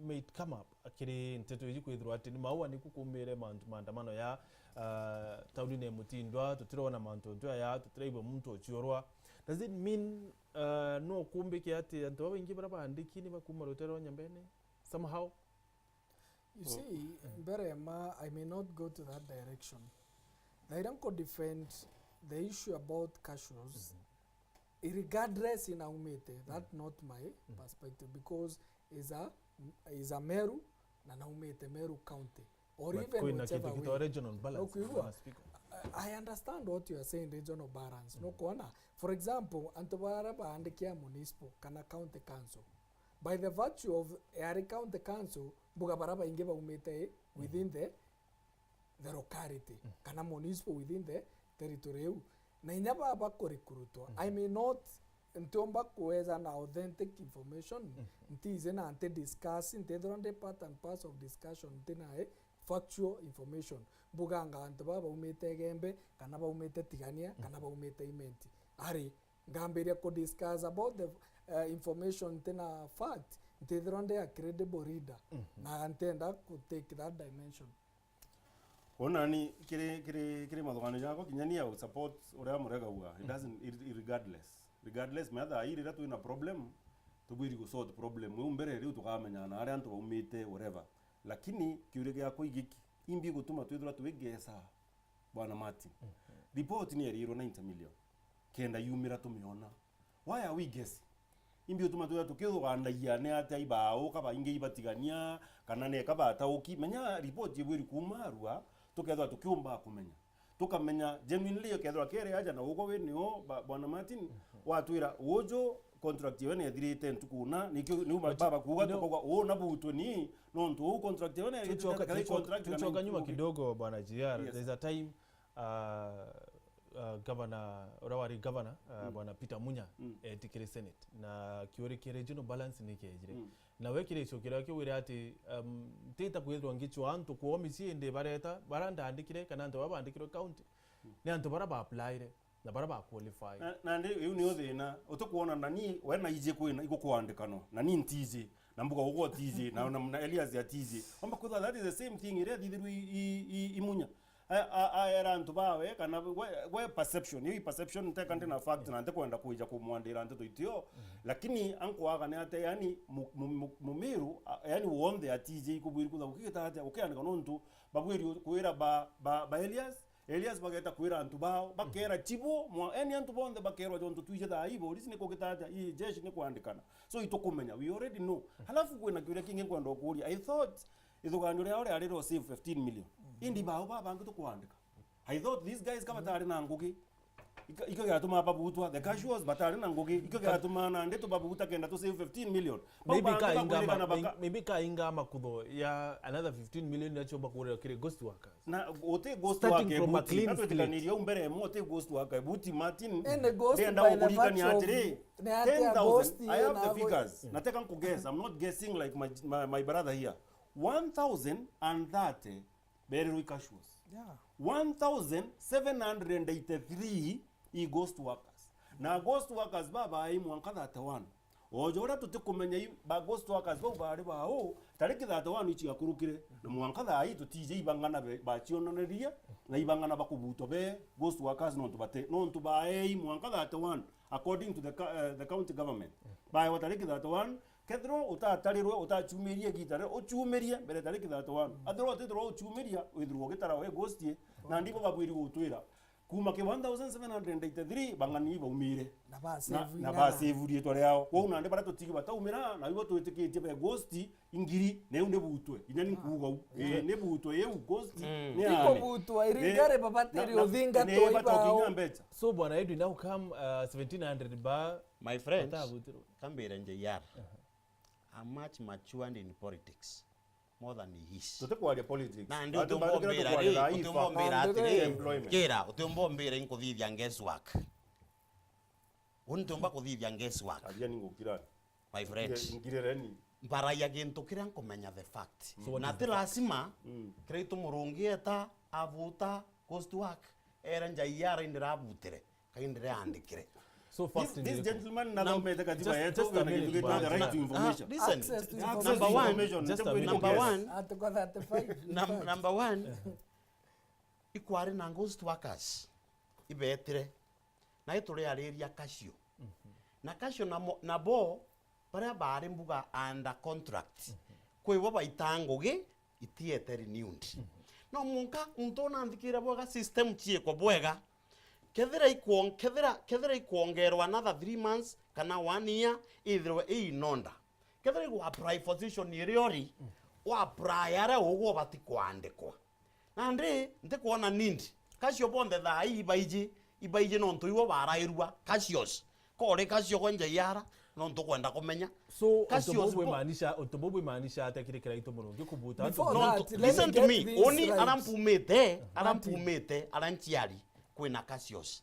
might come up kiri nteto iji kwithirwa ati ni Maua niku kumire maantu, maandamano ya, eh, taunine ya Mutindwa, tutirona maantu ntu aya, tutiraigua muntu uciorwa. Does it mean, eh, no kumbike ati antu babaingi bara baandiki ni bakuma rutere rwa Nyambene somehow? You see, mbere ma, I may not go to that direction. Thaira nko defend the issue about casuals, regardless inaumite, that not my perspective, because is a, is a Meru, na naumite Meru County, or But even kwina whichever kintu kitwa way. Regional balance, Nokwigua? Bwana Speaker. I, I understand what you are saying, regional balance. Nokwona, for example, antu bara baandikia municipal kana county council, by the virtue of yari county council, mbuga bara baingi baumite within the, the locality, kana municipal within the territory iu. Na inya baba kurekrutwa, I may not, ntiumba kuweza na authentic information, ntiize na nti discuss, ntithirwa ndi part and parcel of discussion, nti na, eh, factual information. Mbuganga antu baba baumite Igembe, kana baumite Tigania, kana baumite Imenti. Ari, ngambiria ku discuss about the, uh, information nti na fact, ntithirwa ndi a credible reader, na ntenda ku take that dimension. Ona ni kiri, kiri, kiri mathuganio jakwa, kinya ni au support uria Murega uga. It doesn't, ir-, irregardless. Regardless, me thaa ii riria twina problem, tubwiri gu sort problem iu mbere, riu tukamenya na aria antu baumite, whatever. Lakini kiuria giakwa igiki, imbi gutuma twithirwa twigesa, Bwana Martin? Report ni erirwe ninety million. Kenda yumira tumiona. Why are we guessing? Imbi utuma twithirwa tukiugandagia ni atia ibaauka baingi ibatigania, kana neka batauki? Menya ripoti ibwiri kuuma arua, tukethirwa tukiumba kumenya. Tukamenya genuinely, ukethirwa kere aja na ugwe wi nio, ba-, Bwana Martin, watwira, "Uju contract yewe nethirite ntuku na, nikio, niu ba-, baba kuuga, tukauga, uu na butwe ni, nontu uu contract yewe nethirite, tucoka, kana tucoka, contract kana tucoka nyuma ntuku." Kidogo, Bwana G R. Yes. There's a time, uh, uh, governor, uria wari governor, uh, Bwana Peter Munya, etikire Senate. Na kiuri kia regional balance ni kiejire. Na we kiri icokio kiria kiu wire ati, um, ntita kwithirwa ngicwa antu kwoo micii indi bareta, bara ndandikire kana antu baba bandikirwe county, ni antu bara ba applyire na bara ba qualify. Na, na ndi, iu nio thina. Utikwona nani we na iji kwina igukwandikano, na ni ntiji, na mbuga ugwe utiji, na, na, na Elias atiji. Omba kwithirwa that is the same thing iria thithirwe i, i, i, i Munya. A-, a-, aera antu bawe, kana we, we perception, iyo i perception, nteka ndi na fact, na ntikwenda kwija kumwandira nteto itio, lakini ankwaga ni ate, yani, mu-, mu-, mu-, Mumiru, a-, yani, wonthe atiji ikubwiri kutha gukigita atia, gukiandika nontu babwiri kwira ba, ba, ba Elias, Elias bageta kwira antu bao, bakera chibo, mwa, yani, antu bonthe bakerwa jontu twije thaa ii, polisi ni kugita atia, ii, jeshi ni kwandikana. So, itukumenya, we already know. Halafu kwina kiuria kingi nkwenda ukuria. I thought ithuganio riao riari ria save fifteen million. Indi bao babangi tukwandika. I thought these guys ka batari na ngugi, ika-, ikio giatuma babutwa, the casuals batari na ngugi, ikio giatuma nandi tubabuta kenda tu save fifteen million. Bau bangi bakwirikana baka- maybe ka inga makutho ya another fifteen million iria ciumba kuurira kiri ghost workers. Na uti ghost worker, starting from a clean slate. Twitikaniririe u mbere imwe, uti ghost worker. Buti Martin, ndenda gukurikania atiri, ten thousand, I have the figures. Na teka nkuguess, I'm not guessing like my, my, my brother here. One thousand and thirty berirwe i casuals. Yeah. One thousand seven hundred and eighty-three i ghost workers. Na ghost workers baba ai mwanka thirty-one. Oja uria tutikumenya i ba ghost workers bau bari bau, tariki thirty-one ichigakurukire, na mwanka thaa ii tutiji ibang'ana be-, bacionanirie, na ibang'ana bakubutwa be ghost workers nontu bate-, nontu baei mwanka thirty-one, according to the co-, eh, the county government. Baewa tariki thirty-one, kethirwa utatarirwe, utachumirie igita riria, uchumirie mbere tariki thirty-one. Ethirwa utithirwa uchumiria, withirwa ugitara we ghost, na ndibo babwiri gutwira. Kuma ki one thousand seven hundred eighty-three, bang'ani baumire. Na ba save, na ba save riitwa riao. Kwou nandi baria tutigi bataumira, na ibo twitikitie be ghost, ingiri, na iu ni butwe. Inya ni nkuuga u. Ii, ni butwe iu, ghost, ni ane. Ikubutwa, iringare babatiri uthingatwa ibao. Ni batoki inya mbecha. So, Bwana Edwin, how come, uh, seventeen hundred ba batabutirwe? My friend, kambire J R. I'm much matured in politics. More than he is. Tutikwaria politics. Na ndi utiumba umbira ri, utiumba umbira atiri, employment. Kira, utiumba umbira inkuthithia guess work. Uni utiumba kuthithia guess work. Aria ni ngukira. My friend. Ngire-, ngirereni. Mbaragia gintu kiria nkumenya the fact. So what is the fact? Na ti lazima, kiria itu Murungi eta, avuta, ghost work, era njai ara indi rabutire. Kaindi riandikire. So first, this gentleman nathomete katiba yetu, just a minute, the right to information. Listen, access to information. Number one, just a minute, number one, Article thirty-five, num-, number one, ikwari na ghost workers ibetire, na ituriariria Casio. Na Casio namo, nabo baria baari mbuga under contract, kwi bo baita ngugi itiete renewed. No mwanka muntu una nthikire bwega, system ciikwa bwega. Kethira ikwon-, kethira, kethira ikwongerwa another three months kana one year, ithirwe i in order. Kethira igwa apply position iria uri, wa apply aria ugwe ubati kwandikwa. Nandi ntikwona need. Casio bonthe thaa ii ibaiji, ibaiji nontu ibo barairua. Casios. Kori Casio gwe njai ara, nontu kwenda kumenya. So, Casios untu buu bwimaanisha, untu buu bwimaanisha atia kiri kiraitu Murungi kubuta antu? Before that, let me get this right. Listen to me. Uni ara mpumite, ara mpumite, ara nchiari, kwina Casios.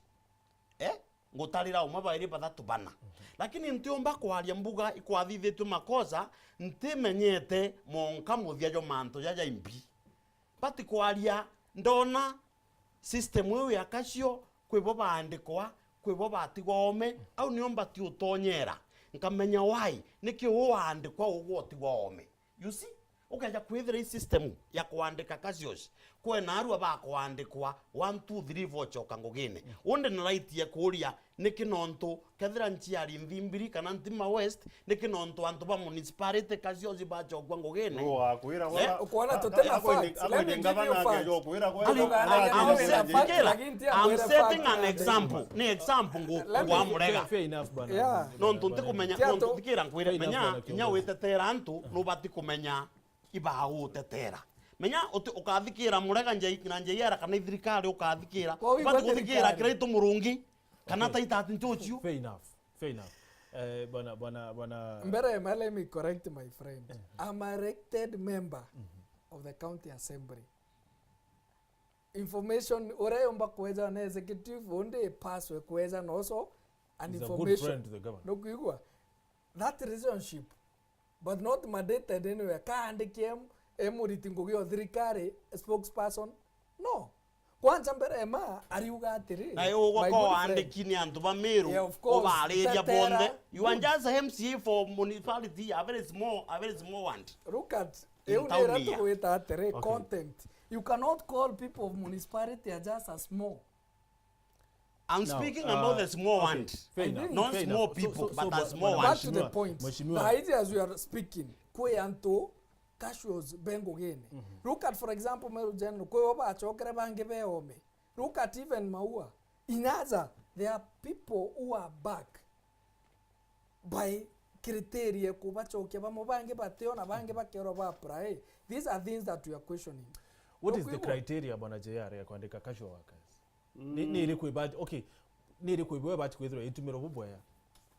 Eh? Ngutarira umwe, bairi, bathatu, bana. Lakini ntiumba kwaria mbuga ikwathithitue makosa, ntimenyete monka muthia jwa mantu jaja imbi. Mbati kwaria, ndona system iu ya Casio, kwi bo baandikwa, kwi bo batigwa oome, au nio mbati utonyera, nkamenya why, niki uu waandikwa ugwe utigwa oome. You see? Ukeja kwithira i system ya kwandika casuals, kwena arua bakwandikwa one, two, three, four, coka ngugine. Undi ni right ya kuria, niki nontu kethira nchiari nthimbiri kana Ntima West, niki nontu antu ba municipality casuals bacokua ngugine? Ukwona tuti na facts. Let me give you facts. Ari, I'm, I'm setting, I'm setting an example. Ni example ngu-, ngwamurega. Fair enough, bwana. Yeah. Nontu ntikumenya, nontu thikira nkwire, menya, inya witetera antu, nubati kumenya ibautetera. Menya uti-, ukathikira murega njai-, na njaiara kana ithirikari ukathikira. Ubati kuthikira Kiraitu Murungi, kana Titus Njuchu. Fair enough. Fair enough. Eh, bwana, bwana, bwana. Mbere ya ma, let me correct my friend. I'm a elected member of the county assembly. Information uria yomba kweja na executive, undi ipaswe kweja na also an information. He's a good friend to the governor. Nukwigua? That relationship, but not mandated anywhere. Kaandiki em-, emuriti ngugi o thirikari, spokesperson. No. Kwanza mbere ema ariuga atiri, na ugwa kwa wandiki ni antu ba Meru, yeah, of course, ubaariria bonthe. You are just a M C A for municipality, a very small, a very small one. Look at, iu nira tugwita atiri, contempt. You cannot call people of municipality are just a small. I'm speaking about the small one. Fair enough. Not small people, but a small one. Back to the point. Mheshimiwa. Thaa hizi as we are speaking, kwi antu casuals bengugine. Look at, for example, Meru General, kwi o bacokere bangi beome. Look at even Maua. In Nyanza, there are people who are back by criteria kubacokia, bamwe bangi batio na bangi bakerwa ba apply. These are things that we are questioning. What is the criteria, bwana J R, ya kwandika casual workers? Ni, ni iriku ibati, okay, ni iriku ibo ibati kwithirwa itumirwa bubwega?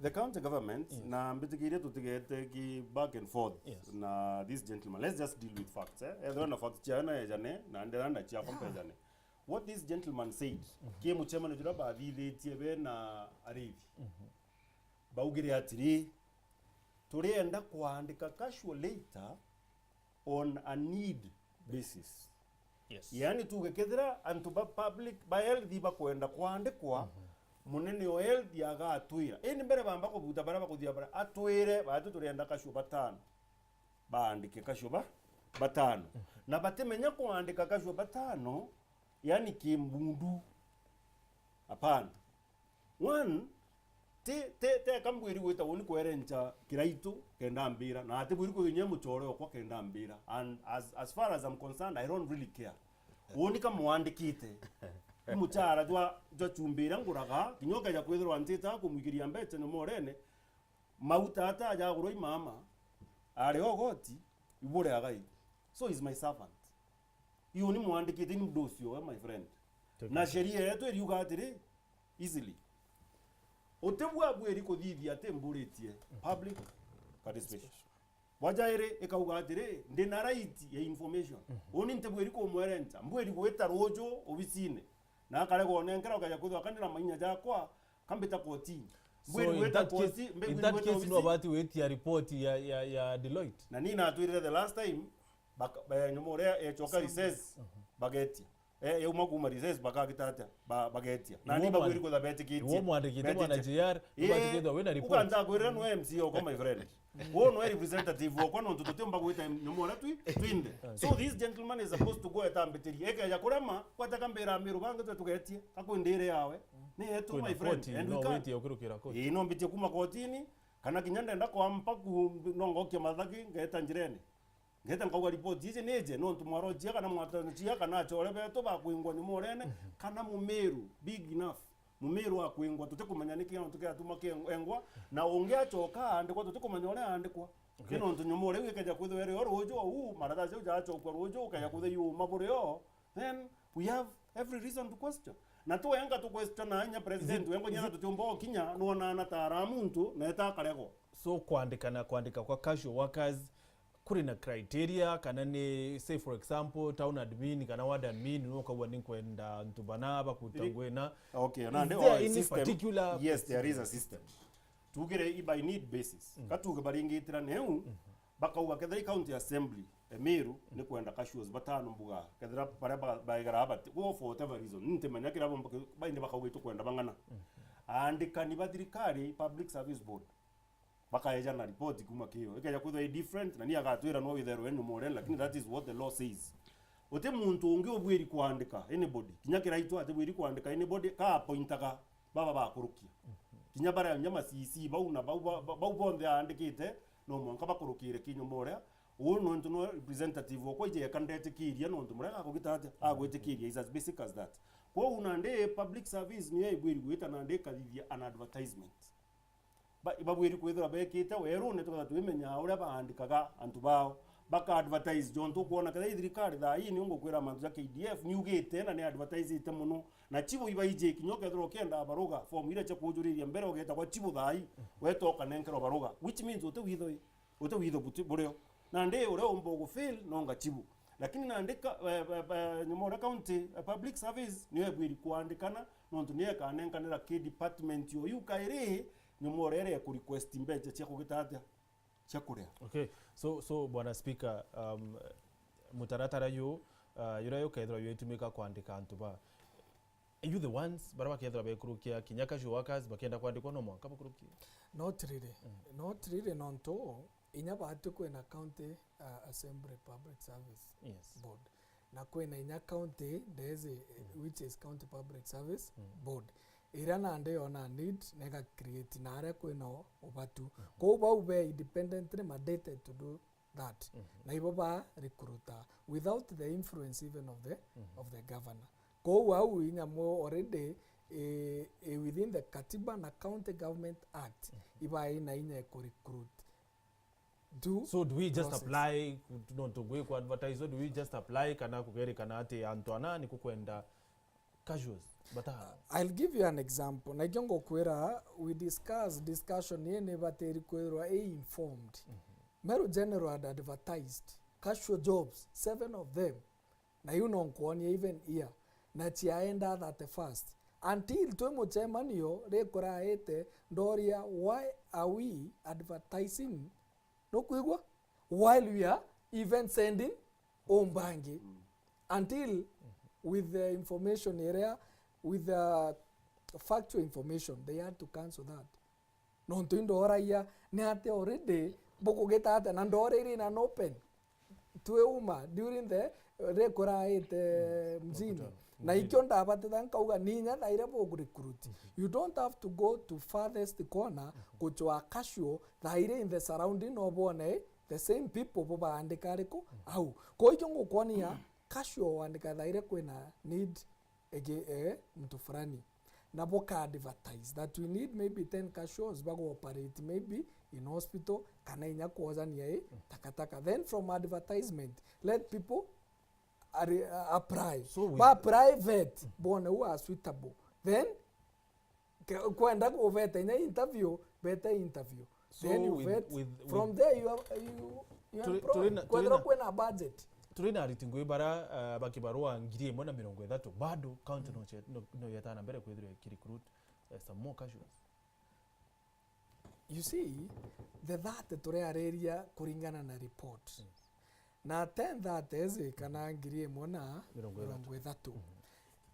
The county government, na mbitikirie tutigete ki back and forth na this gentleman. Let's just deal with facts, eh? Ethirwa na facts ciawe na ejane, na ndira na ciakwa mpejane. What this gentleman said, ki mucemanio juria bathithitie be na arithi. Baugire atiri, turienda kwandika casual later on a need basis. Yes. Yaani tuge kethira antu ba public, ba health bakwenda kwandikwa, munene o health agatwira. Indi mbere bamba kubuta baria bakuthia bara, atwire, batu turienda casual batano. Baandike casual ba, batano. Na batimenya kwandika casual batano, yaani kimbundu. Hapana. One, ti, ti, teka mbwiri gwita uni kwerenca Kiraitu kenda mbira, na ati bwiri kwinya muchore okwa kenda mbira. And as, as far as I'm concerned, I don't really care. Uni ka mwandikite, i muchara jwa, jwa chumbira nguraga, kinya ukeja kwithirwa ntita kumwikiria mbecha nyomorene, mauta ata ajagurwa i mama, ari ogoti, ibure agai. So he's my servant. Iyo ni mwandikite, ni mdosi owe, my friend. Na sheria yetu iriuga atiri, easily. Utibwa bwiri kuthithia ati mburitie public participation. Bwa jairi ikauga atiri, ndi na right ya information. Uni ntibwiri kumwerenca, mbwiri gwita ruju obisine. Na akaregwa onenkera, ukaja kwithwa kani na mainya jakwa, kambita kotini. So, mbwiri in gwita that case, koti-, mbwiri in that gwita case, obisi. No bati witia report ya, ya, ya Deloitte. Na ni natwirire the last time, baka-, eh, nyuma uria echoka recess, bagetia. Eh, yauma kuma recess, bakagita atia? Ba-, bagetia. Na ni bagwiri kwitha betikitie. Iwo mwandikite mwana J R, beti kwithwa wina report. Uga ntakwirira no M C okwa, my friend. Wo no representative okwa, nontu tutiumba gwita nyuma uria twi, twinthe. So this gentleman is supposed to go etambitirie. Ekeja kurema, gwataka mbira miru bangi twe tugetie. Kakwindire yawe. Ni yetu, my friend. And we can't. Ii, no mbitie kuma kotini, kana kinya ndenda kwampa ku, no ngokia mathaki, ngeta njirene. Ngeta nkauga report iji nije, nontu mwarojia kana mwatanochia kana achore betu bakwingwa nyumorene, kana mumiru big enough. Mumiru akwingwa, tutikumenya niki nontu kiatuma kiengwa, na ungi achoka aandikwa, tutikumenya uria aandikwa. Okay. Ni nontu nyumore iu ikeja kwithwa iri o ruju ou, maratathi jau jaachokua ruju, ukeja kwithwa iuma buri o, then we have every reason to question. Na tu wenga tu question na inya president, wenga nyana tutiumba okinya, nuona na tara muntu, na eta akarego. So kwandika na kwandika kwa casual workers, kuri na criteria, kana ni, say for example, town admin kana ward admin, no ukauga ni nkwenda antu bana bakuta ngwina. Okay, na is there any particular? Yes, there is a system. Tugire i by need basis. Katuge baringitira neu, bakauga kethira i county assembly, Emiru, ni kwenda casuals batano mbuga, kethira baria ba-, baigara abati, go for whatever reason, ntimenya kira bomba ki-, baindi bakauga itukwenda bang'ana. Aandikani ba thirikari, Public Service Board, Akaeja na report kuma kio. Ikeja kwithirwa i different, na ni agatwira no witherwe nyuma uria, lakini that is what the law says. Uti muntu ungi ubwiri kuandika anybody. Kinya Kiraitu atibwiri kuandika anybody, ka appointaga baba bakurukia. Kinya baria nya ma C C bau na bau, ba-, ba-, bau bonthe aandikite, no mwanka bakurukire kinyuma uria. Uu nontu no representative okwa ije eka ndetikiria nontu muria gakugita atia, agwitikiria. Is as basic as that. Kwou nandi public service niyo ibwiri gwita nandi ikathithia an advertisement. Ba-, ibabwiri kwithirwa bekite werune, tukethirwa twimenyaa uria baandikaga antu bao. Baka advertise, jontu ukwona kethira i thirikari thaa ii, ni ungukwira mantu ja K D F, ni ugite na ni advertisite mono. Na chibu ibaiji kinya ukethirwa ukienda baruga, form iria cia kujuriria mbere ugetagwa chibu thaa ii, weta ukanenkerwa baruga. Which means uti witho i, uti witho buti-, burio. Nandi uria umba ugu fail no nga chibu. Lakini nandi ka-, eh, eh, eh, nyuma uria county, eh, public service, niyo ebwiri kuandikana, nontu niyo ikanenkanira ki department yo yu kairi, nyuma uria iria iku request mbecha cia kugita atia? Cia kuria. Okay, so, so, Bwana Speaker, um, mutaratara yu, uh, yuria yukethirwa yuitumika kwandika antu ba, are you the ones baria bakethirwa bekurukia kinya casual workers bakenda kwandikwa no mwanka bakurukie? Not really. Mm. Not really, nontu inya batu kwina county, uh, assembly public service, yes, board. Na kwina inya county ndezi, mm, which is county public service, mm, board. Iria nandi yona need nega create na aria kwina ubatu. Mhm. Kou bau be independently mandated to do that. Mhm. Na ibo ba recruiter without the influence even of the, mhm, of the governor. Kou au inya mo already, eh, eh, within the Katiba na County Government Act, mhm, iba ina inya ku recruit. Do, so do we just process. Apply, no, to go ku advertise, so do we just apply kana kugerikana ati antu ana ni kukwenda casuals? But, uh, I'll give you an example. Na ikio ngukwira, we discuss, discussion ii ni batiri kwirwa i informed. Mhm. Meru General had advertised casual jobs, seven of them. Na iu no nkuonia even here. Na ciaenda thirty-first. Until twi mucemanio rikuraite, ndoria, why are we advertising? Nukwigua? While we are even sending umbangi. Mm. Until with the information iria, with the factual information, they had to cancel that. Nontu indoragia ni atia already bukugita atia, na ndora iri in an open. Twi uma during the, eh, rikuraite, mm, mjini. Mkutano. Na mjini. Ikio ndabatitha nkauga ni inya thaire bu recruit. Mhm. You don't have to go to farthest corner, mhm, kuchwa casual, thaire in the surrounding no bone the same people bo baandika ariku, mhm, au. Kwa ikio ngukuonia casual wandika thaire kwina need ege, eh, mtu fulani. Na boka advertise that we need maybe ten casuals bago operate maybe in hospital, kana inya kwojania i, mm, takataka. Then from advertisement, let people are, uh, apply. So we ba apply, vet, mm, bone who are suitable. Then ke-, kwenda kuveta inya interview, bete interview. So then you with, vet. With, from with there you are, you, you are turi, employed. Turi na, kwethirwa turi na, kwina budget. Turi na ariti ngui bara, uh, ba kibarua ngiri imwe na mirongo ithatu, bado county, mm, no che-, no, no yetana mbere kwithirwa ki recruit, uh, some more casuals. You see, the thirty turiariria kuringana na report. Yes. Na ten thirty ezi kana ngiri imwe na mirongo ithatu. Mirongo ithatu. Mhm.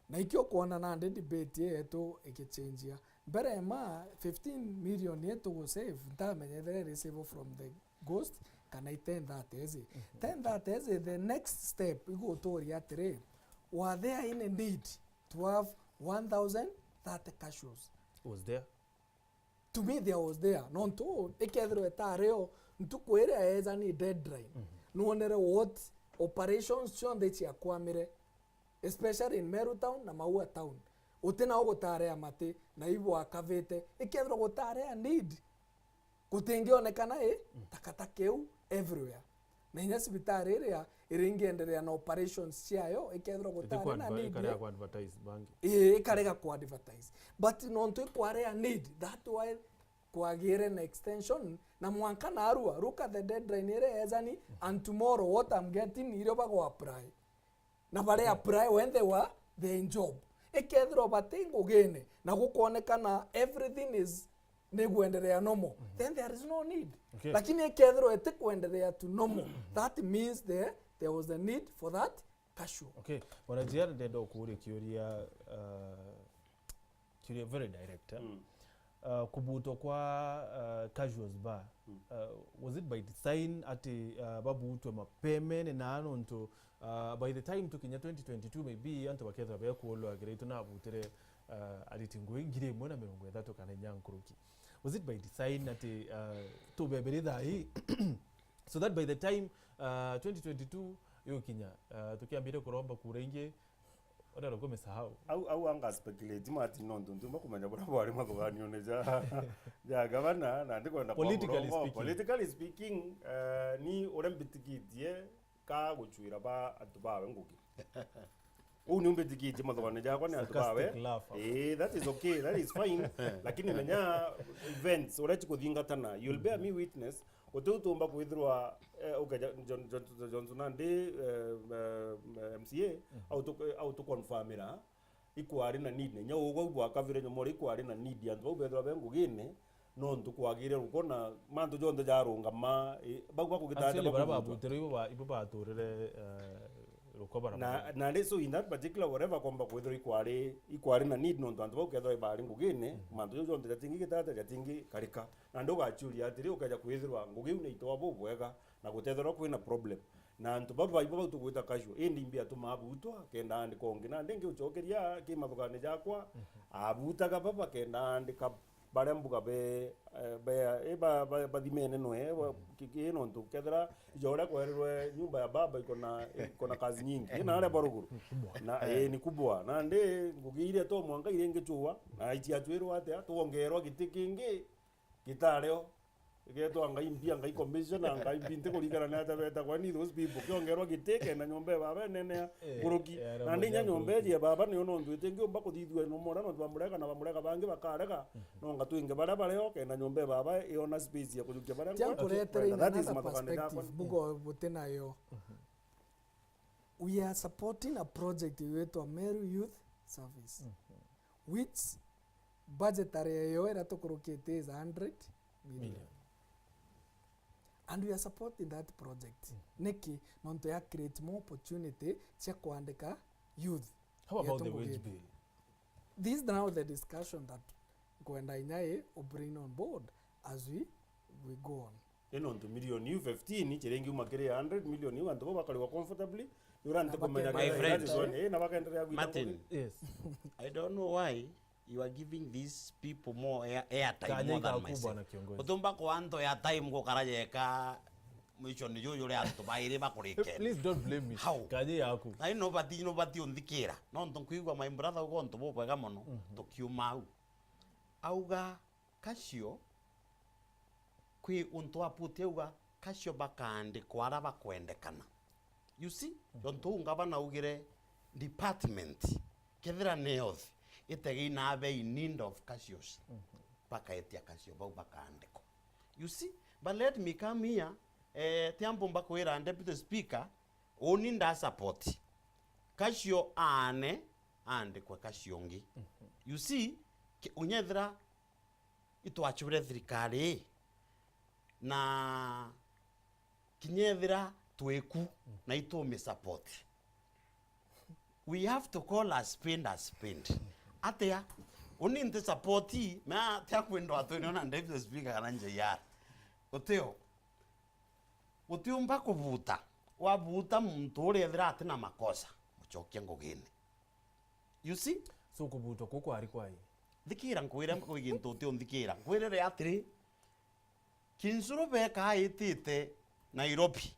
Na ikio kwona nandi debate yetu ikichenjia. Mbere ma fifteen million yetu gu save, ntamenya ethira iri save from the ghost, kana i ten thirty ezi. Mhm. Ten thirty ezi, the next step iguturia atiri, were there any need to have one thousand thirty casuals? Was there? To me, there was there. Nontu ikethirwa itari o, ntuku iria eja ni deadline. Mhm. Nwonere what operations cionthe ciakwamire, especially in Meru town na Maua town. Uti nao gutarea mati, na ibo akavite. Ikethirwa gutarea need, gutingionekana i, mm, takataka iu everywhere. Na inya cibitari iria iringienderea na operations ciayo, ikethirwa gutari na need, ikarega ku advertise bangi. Ii, ikarega ku advertise. But nontu ikwarea need, that why kwagire na extension, na mwanka narua, look at the deadline iria ejani, and tomorrow what I'm getting, irio bago apply. Na baria apply when they were the job. Ikethirwa bati ngugine, na gukonekana everything is, ni kuendelea normal, mhm, then there is no need. Okay. Lakini ikethirwa iti kuendelea to normal, mhm, that means there, there was a need for that casual. Okay, Bwana J R, ndenda ukuuria kiuria, uh, kiuria very direct, eh? Mm. Uh, kubutwa kwa, uh, Casuals Bar, uh, was it by design ati, uh, babutwe mapemene na nontu, uh, by the time tukinya twenty twenty-two maybe antu bakethira bekuulwa kira itu nabutire, uh, ariti ngui ngiri imwe na mirongo ithatu kana inya nkuruki? Was it by design ati, uh, tubebere thaa ii so that by the time, uh, twenty twenty-two yukinya, uh, tukiambire kuromba kura ingi, Uria rukumesahau. Au, au anga speculate Martin nontu ntiumba kumenya buria bwari mathuganione ja, ja gavana, na ndikwenda kwa Politically murongo. Speaking. Politically speaking, eh, ni uria mbitikitie ka gucwira ba antu bawe ngugi. Uu ni umbitikitie mathugani jakwa ni antu bawe. Sarcastic laugh. Eh, that is okay, that is fine. Lakini menya events uria cikuthingatana, you'll bear me witness, Guti u tuumba kwithirwa, eh, ukeja John, John, John, Johnson nandi, eh, eh, M C A, au tu, eh, au tu confirmira ikwari na need. Nya ugwa bwa kavire nyomore ikwari na need, antu bau bethirwa be ngugine, nontu kwagire ruko na mantu jonthe jarungama, eh, bau bakugitaja. Actually, baria babutirwe ibo ba, ibo baturire, eh, ruko barabara. Na, na ri, so in that particular whatever komba kwithirwa ikwari, ikwari na need, nontu antu bau kethirwa ibari ngugine, mantu jau jonthe jatingi gitata, jatingi karika. Na ndugaciuria atiri, ukeja kwithirwa ngugi iu ni itwa bubwega, na gutethirwa kwina problem. Na antu baba ibo bau tugwita casual, indi imbi atuma abutwa, kenda andika ungi. Na ndingi ucokeria ki mathugani jakwa, abutaga baba kenda andika baria mbuga be, eh, be, eh, ba, ba, bathimene nwe, ba, ki, ki, nontu kethira ijo uria kwerirwe nyumba ya baba iko na, iko na kazi nyingi. Ina aria baruguru. Na, eh, ni kubwa. Na ndi ngugi iria to mwanka iria ingi chua, na itia chwirwa atia, twongerwa giti kingi, gitario. Igetwa ngai mbia, ngai commission, na ngai mbinti kurikana ni atia betagwa ni those people. Kiongerwa giti kenda nyomba ya baba nene ya Eh, nkuruki. Eh, na ndi nya nyomba ya baba niyo nontu itingiumba kuthithua no mora nontu bamurega na bamurega bangi bakarega. No nga twinge baria bario kenda nyomba ya baba iona space ya kujukia baria. Tia nkuretere in another perspective, mbugo buti nayo. We are supporting a project yitwa Meru Youth Service, which budgetary yayo iria tukurukite is hundred million. Million. And we are supporting that project. Niki? Nontu ya create more opportunity cia kwandika youth. How about the wage bill? This is now the discussion that nkwenda inya i u bring on board as we, we go on. Ni nontu milioni iu fifteen, chiringi uma kiri hundred million iu, antu bau bakarigwa comfortably, ni uria ntikumenya. My friend, na bakaendelea gwita Martin, yes. I don't know why you are giving these people more air, airtime more than myself. Kanya ikakumbwa na kiongozi. Utumba kwa anto ya time gukara yeka mission juju ria antu bairi bakurikene. Please don't blame me. How? Kanya yaku. Na ino bati, ino bati unthikira. Nontu nkwigua my brother ugo untu bubwega mono, tukiuma au. Auga, Kacio, kwi untu aputi auga, kacio bakaandikwa ara bakwendekana. You see? Tontu uu ngavana augire department, kethira ni health, itegei na be in need of kacios, bakaetia kacio bau bakaandikwa. You see? But let me come here, eh, tiambo mbakwira Deputy Speaker, uni nda support. Kacio aane, aandikwe kacio ungi. You see? Ki-, unyethira itwachubire thirikari ii, na kinya ethira twiku na itumi support. We have to call a spade a spade. Atia? Uni nti support, mea tia kwendwa atwene ona Deputy Speaker kana J R. Utio. Utiumba kubuta. Wabuta muntu uria ethira atina makosa, mucokie ngugine. You see? So kubutwa kuu kwari kwai? Thikira nkwire kwi gintu uti unthikira. Nkwirire atiri, Kinsuru beka aitite Nairobi.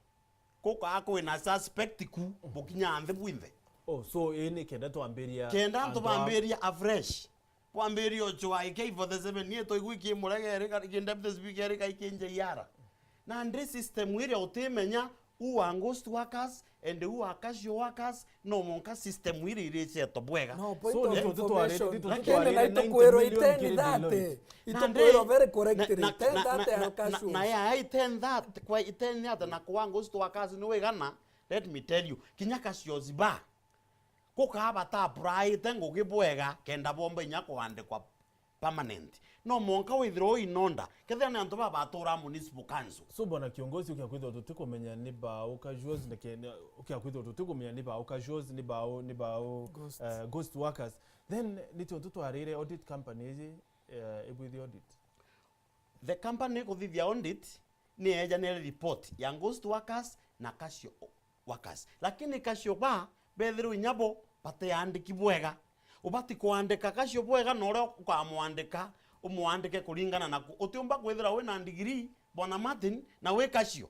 Kukaa kwina suspect ku bukinya nthi bwinthe. Oh, so ii ni kenda twambiria. Kenda antu antu a- bambiria afresh. Kwambiria ucwa A K forty-seven, nie twaigua ikimuregere, ki Deputy Speaker, ika ikinjeara. Nandi system iria utimenya, who are ghost workers and who are casual workers, no monka system iria iricetwe bwega. No, point of information. So, nitwe tutware-, nitwe tutware-, lakini na itukwirwo ninety million kiri below it. Itukwirwo very correctly, na, na, ten thirty na, are na, casuals. Na ya, ten thirty, kwa ten thirty na kwa ghost workers ni wigana? Let me tell you, kinya casuals bar. Kukaa bata applyite ngugi bwega, kenda bomba inya kuandikwa permanent. No mwanka withirwe ui in order. Kethira ni antu baba batura municipal council. So, bwana kiongozi, ukia kwithirwa tutikumenya ni bau casuals, na ke-, ni, ukia kwithirwa tutikumenya ni bau casuals, ni bau, ni bau, ghost, eh, ghost workers. Then, ni tiontu twarire audit company iji, Eh, ibwithia audit. The company ikuthithia audit ni ejanire report ya ghost workers na casual workers, lakini casual ba bethirwe inya bo bateandiki bwega. Ubati kuandika casual bwega, na uria ukamwandika umwandike kuringana na ku-, utiumba kwithira wina degree, Bwana Martin, na wi casual.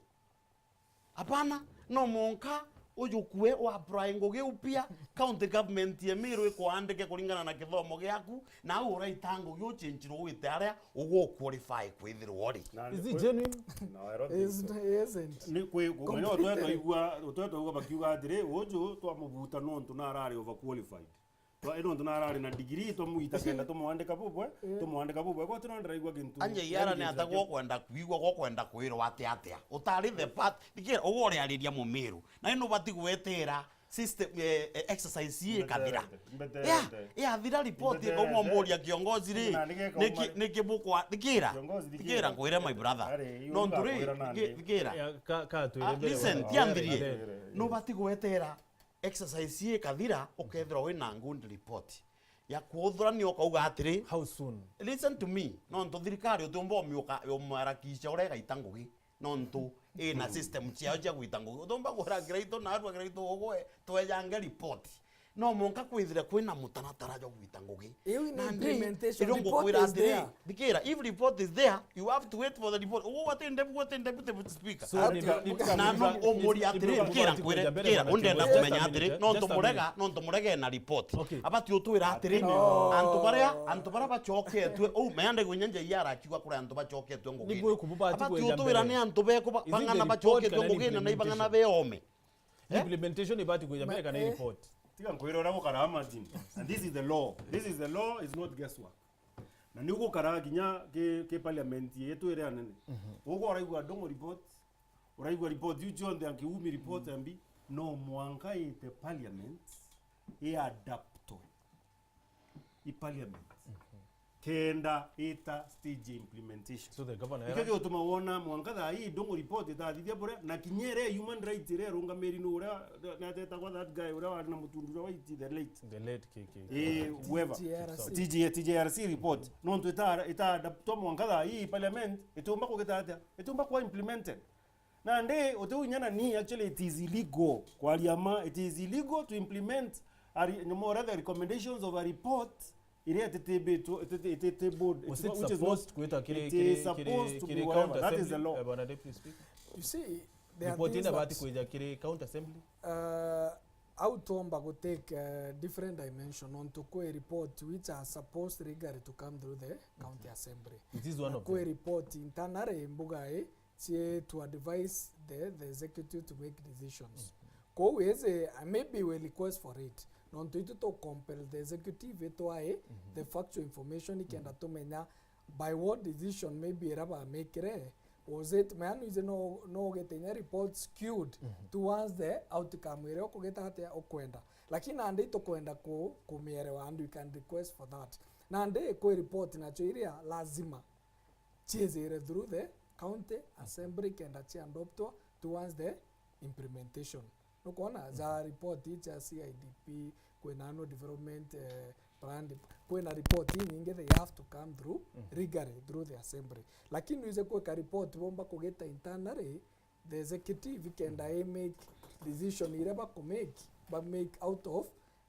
Hapana, no mwanka ujukue u apply ngugi upya, county government ya Meru ikuandike kuringana na kithomo giaku, na au uraita ngugi uchenjirwe wite aria ugu qualify kwithirwa uri. Na Is it kwi- genuine? No, I don't think Is- so. Isn't. Ni kwi kumenya utwetwa igua, utwetwa igua bakiuga atiri, uju twamubuta nontu narari overqualified. Twa, nontu narari na degree, twamuita kenda tumwandika bubwe, tumwandika bubwe. Kwa tino ndiraigua gintu. Anje yara ni atagwo kwenda kuigwa, gwo kwenda kwirwa ati atia. Utari the part, thikira, ugu uriariria Mumiru. Na ino ubati gwetera system, eh, eh, exercise ii ikathira. Mbeterete, mbeterete. Ya, yathira report Mbeterete. Ikauma mburia kiongozi ri, Na nigeka niki, uma- niki bukwa, thikira. Kiongozi, thikira. Thikira, ngwire my brother. Ari, yu No nduri, ngakwira nandi. Thikira. Ya, ka, ka twire Ah, mbere listen, wa- tiandirie. Mbere. No bati gwetera exercise ii ikathira, ukethirwa wina good report ya kuthurania, ukauga atiri, How soon? Listen to me, nontu thirikari utiumba umiuka umwarakisha uria igaita ngugi, nontu ina system ciao cia gwita ngugi. Utiumba kwira Kiraitu na arua Kiraitu ugwe twejange report. No mwanka kwithire kwina mutaratara jwa gwita ngugi. Iu ni Nandi, implementation. Irio Report ngukwira is atiri, there. Thikira, if report is there, you have to wait for the report. Ugu gwati ndebu, gwati ndebu, Deputy Speaker. So, Ati- ni- ni- Na no ni- umuria ni- atiri, ni- thikira ni- nkwire, ni- thikira, ni- undenda just a kumenya minute, atiri, just a minute. Nontu murega, nontu murega na report. Okay. Abati utwira atiri, No. antu baria, antu baria bacoketwe, u, meyande gwinya nja iara akiuga kuri antu bacoketwe ngugi. Niguo kububati Abati kweja utwira mbere. Ni antu beko ba-, Is it bang'ana the report bacoketwe kana ni ngugi na na ibang'ana implementation? Beome. Eh? Implementation ibati kweja mbere kana eh. Report. Tiga nkwire uria gukara Martin. And this is the law. This is the law, is not guesswork. Na ni ugukara kinya ki, ki parliament yetu iria nene. Mhm. Ugu uraigua Ndung'u report, uraigua report iu cionthe, Kiumi report, mm, mbi, no mwanka ite parliament, i adaptwe i parliament. Mhm. Kenda ita stage ya implementation. So the governor Ikio era- giutuma wona mwanka thaa ii Ndung'u report itathithia buria, na kinya iria human rights iria irungamiri ni uria, ni atetagwa that guy uria wari na mutundu uria wa iti, the late. The late K K. Eh, whoever. T J R C. T J, T J R C report. Nontu ita, ita adaptwa mwanka thaa ii parliament, itiumba kugita atia? Itiumba kuwa implemented. Nandi utiu inya na ni, actually it is illegal. Kwaria ma, it is illegal to implement a re-, nyuma uria the recommendations of a report iria ititibitwo, ititi-, ititibud-, Was it which is not, supposed kwita kiri, it kiri, is supposed kiri, to be kiri whatever. County That is the Assembly? Law. Eh, Bwana Deputy Speaker? You see, there are Report things ina that bati kwija kiri County Assembly? Uh, au tuomba gu take, uh, different dimension, nontu kwi report which are supposed legally to come through the County Assembly. It is one Na of kwi them. Report internally mbuga i, cie to advise the, the executive to make decisions. Mhm. Kou is, uh, maybe we request for it. Nontu itu to compel the executive itwae Mhm. the factual information ikenda Mhm. tumenya by what decision maybe iria bamekire, was it, mea nwije no, no ugete inya report skewed Mhm. towards the outcome iria ukugeta atia ukwenda. Lakini nandi itukwenda ku, kumierewa and we can request for that. Nandi kwi report nacio iria lazima ciejire through the county assembly kenda cia adoptwa towards the implementation. Nukwona, ja Mhm. report ii cia C I D P, kwina annual development, eh, plan, kwina report inyingi, they have to come through Mhm. legally through the assembly. Lakini nwije kwika report bomba kugita internally, the executive kenda i make decision iria baku make, ba make out of,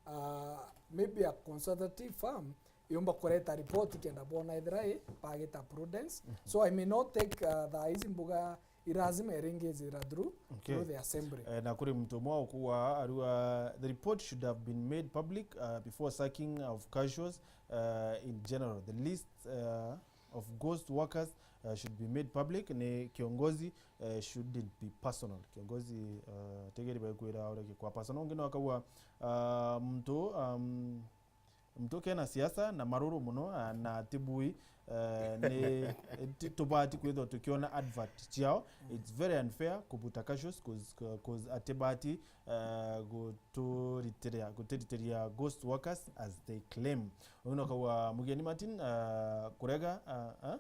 uh, maybe a consultative firm yumba kureta report kenda bona ethira i bagita prudence. Mhm. So I may not take, uh, thaa ici mbuga i lazima iringijira through, Okay. Through the assembly. Eh, na kuri muntu umwe ukuga arua, the report should have been made public, uh, before sacking of casuals, uh, in general. The list, uh, of ghost workers, uh, should be made public. Ni kiongozi, uh, shouldn't be personal. Kiongozi, uh, tegeri bakwira ureke kwa personal. Ungi no akauga, uh, muntu, um, muntu kena siasa na maruru muno, uh, na atibui, uh, ni ti-, tubati kwithwa tukiona advert ciao. It's very unfair kubuta casuals 'cause, 'cause atibati, uh, guturiteria, guturiteria ghost workers as they claim. Uyu no akauga Mugeni Martin, uh, kurega, uh, uh,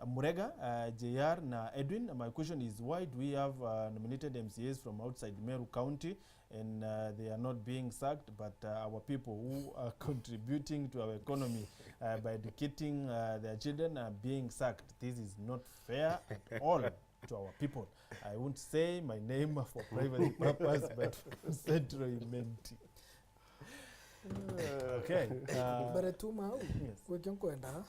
Murega, uh, J R na Edwin, my question is, why do we have, uh, nominated M C As from outside Meru County and, uh, they are not being sacked, but, uh, our people who are contributing to our economy, uh, by educating, uh, their children are being sacked? This is not fair at all to our people. I won't say my name for privacy purpose, but from Central Imenti. Okay. Uh, Mbere tu mau, yes, gwikio nkwenda,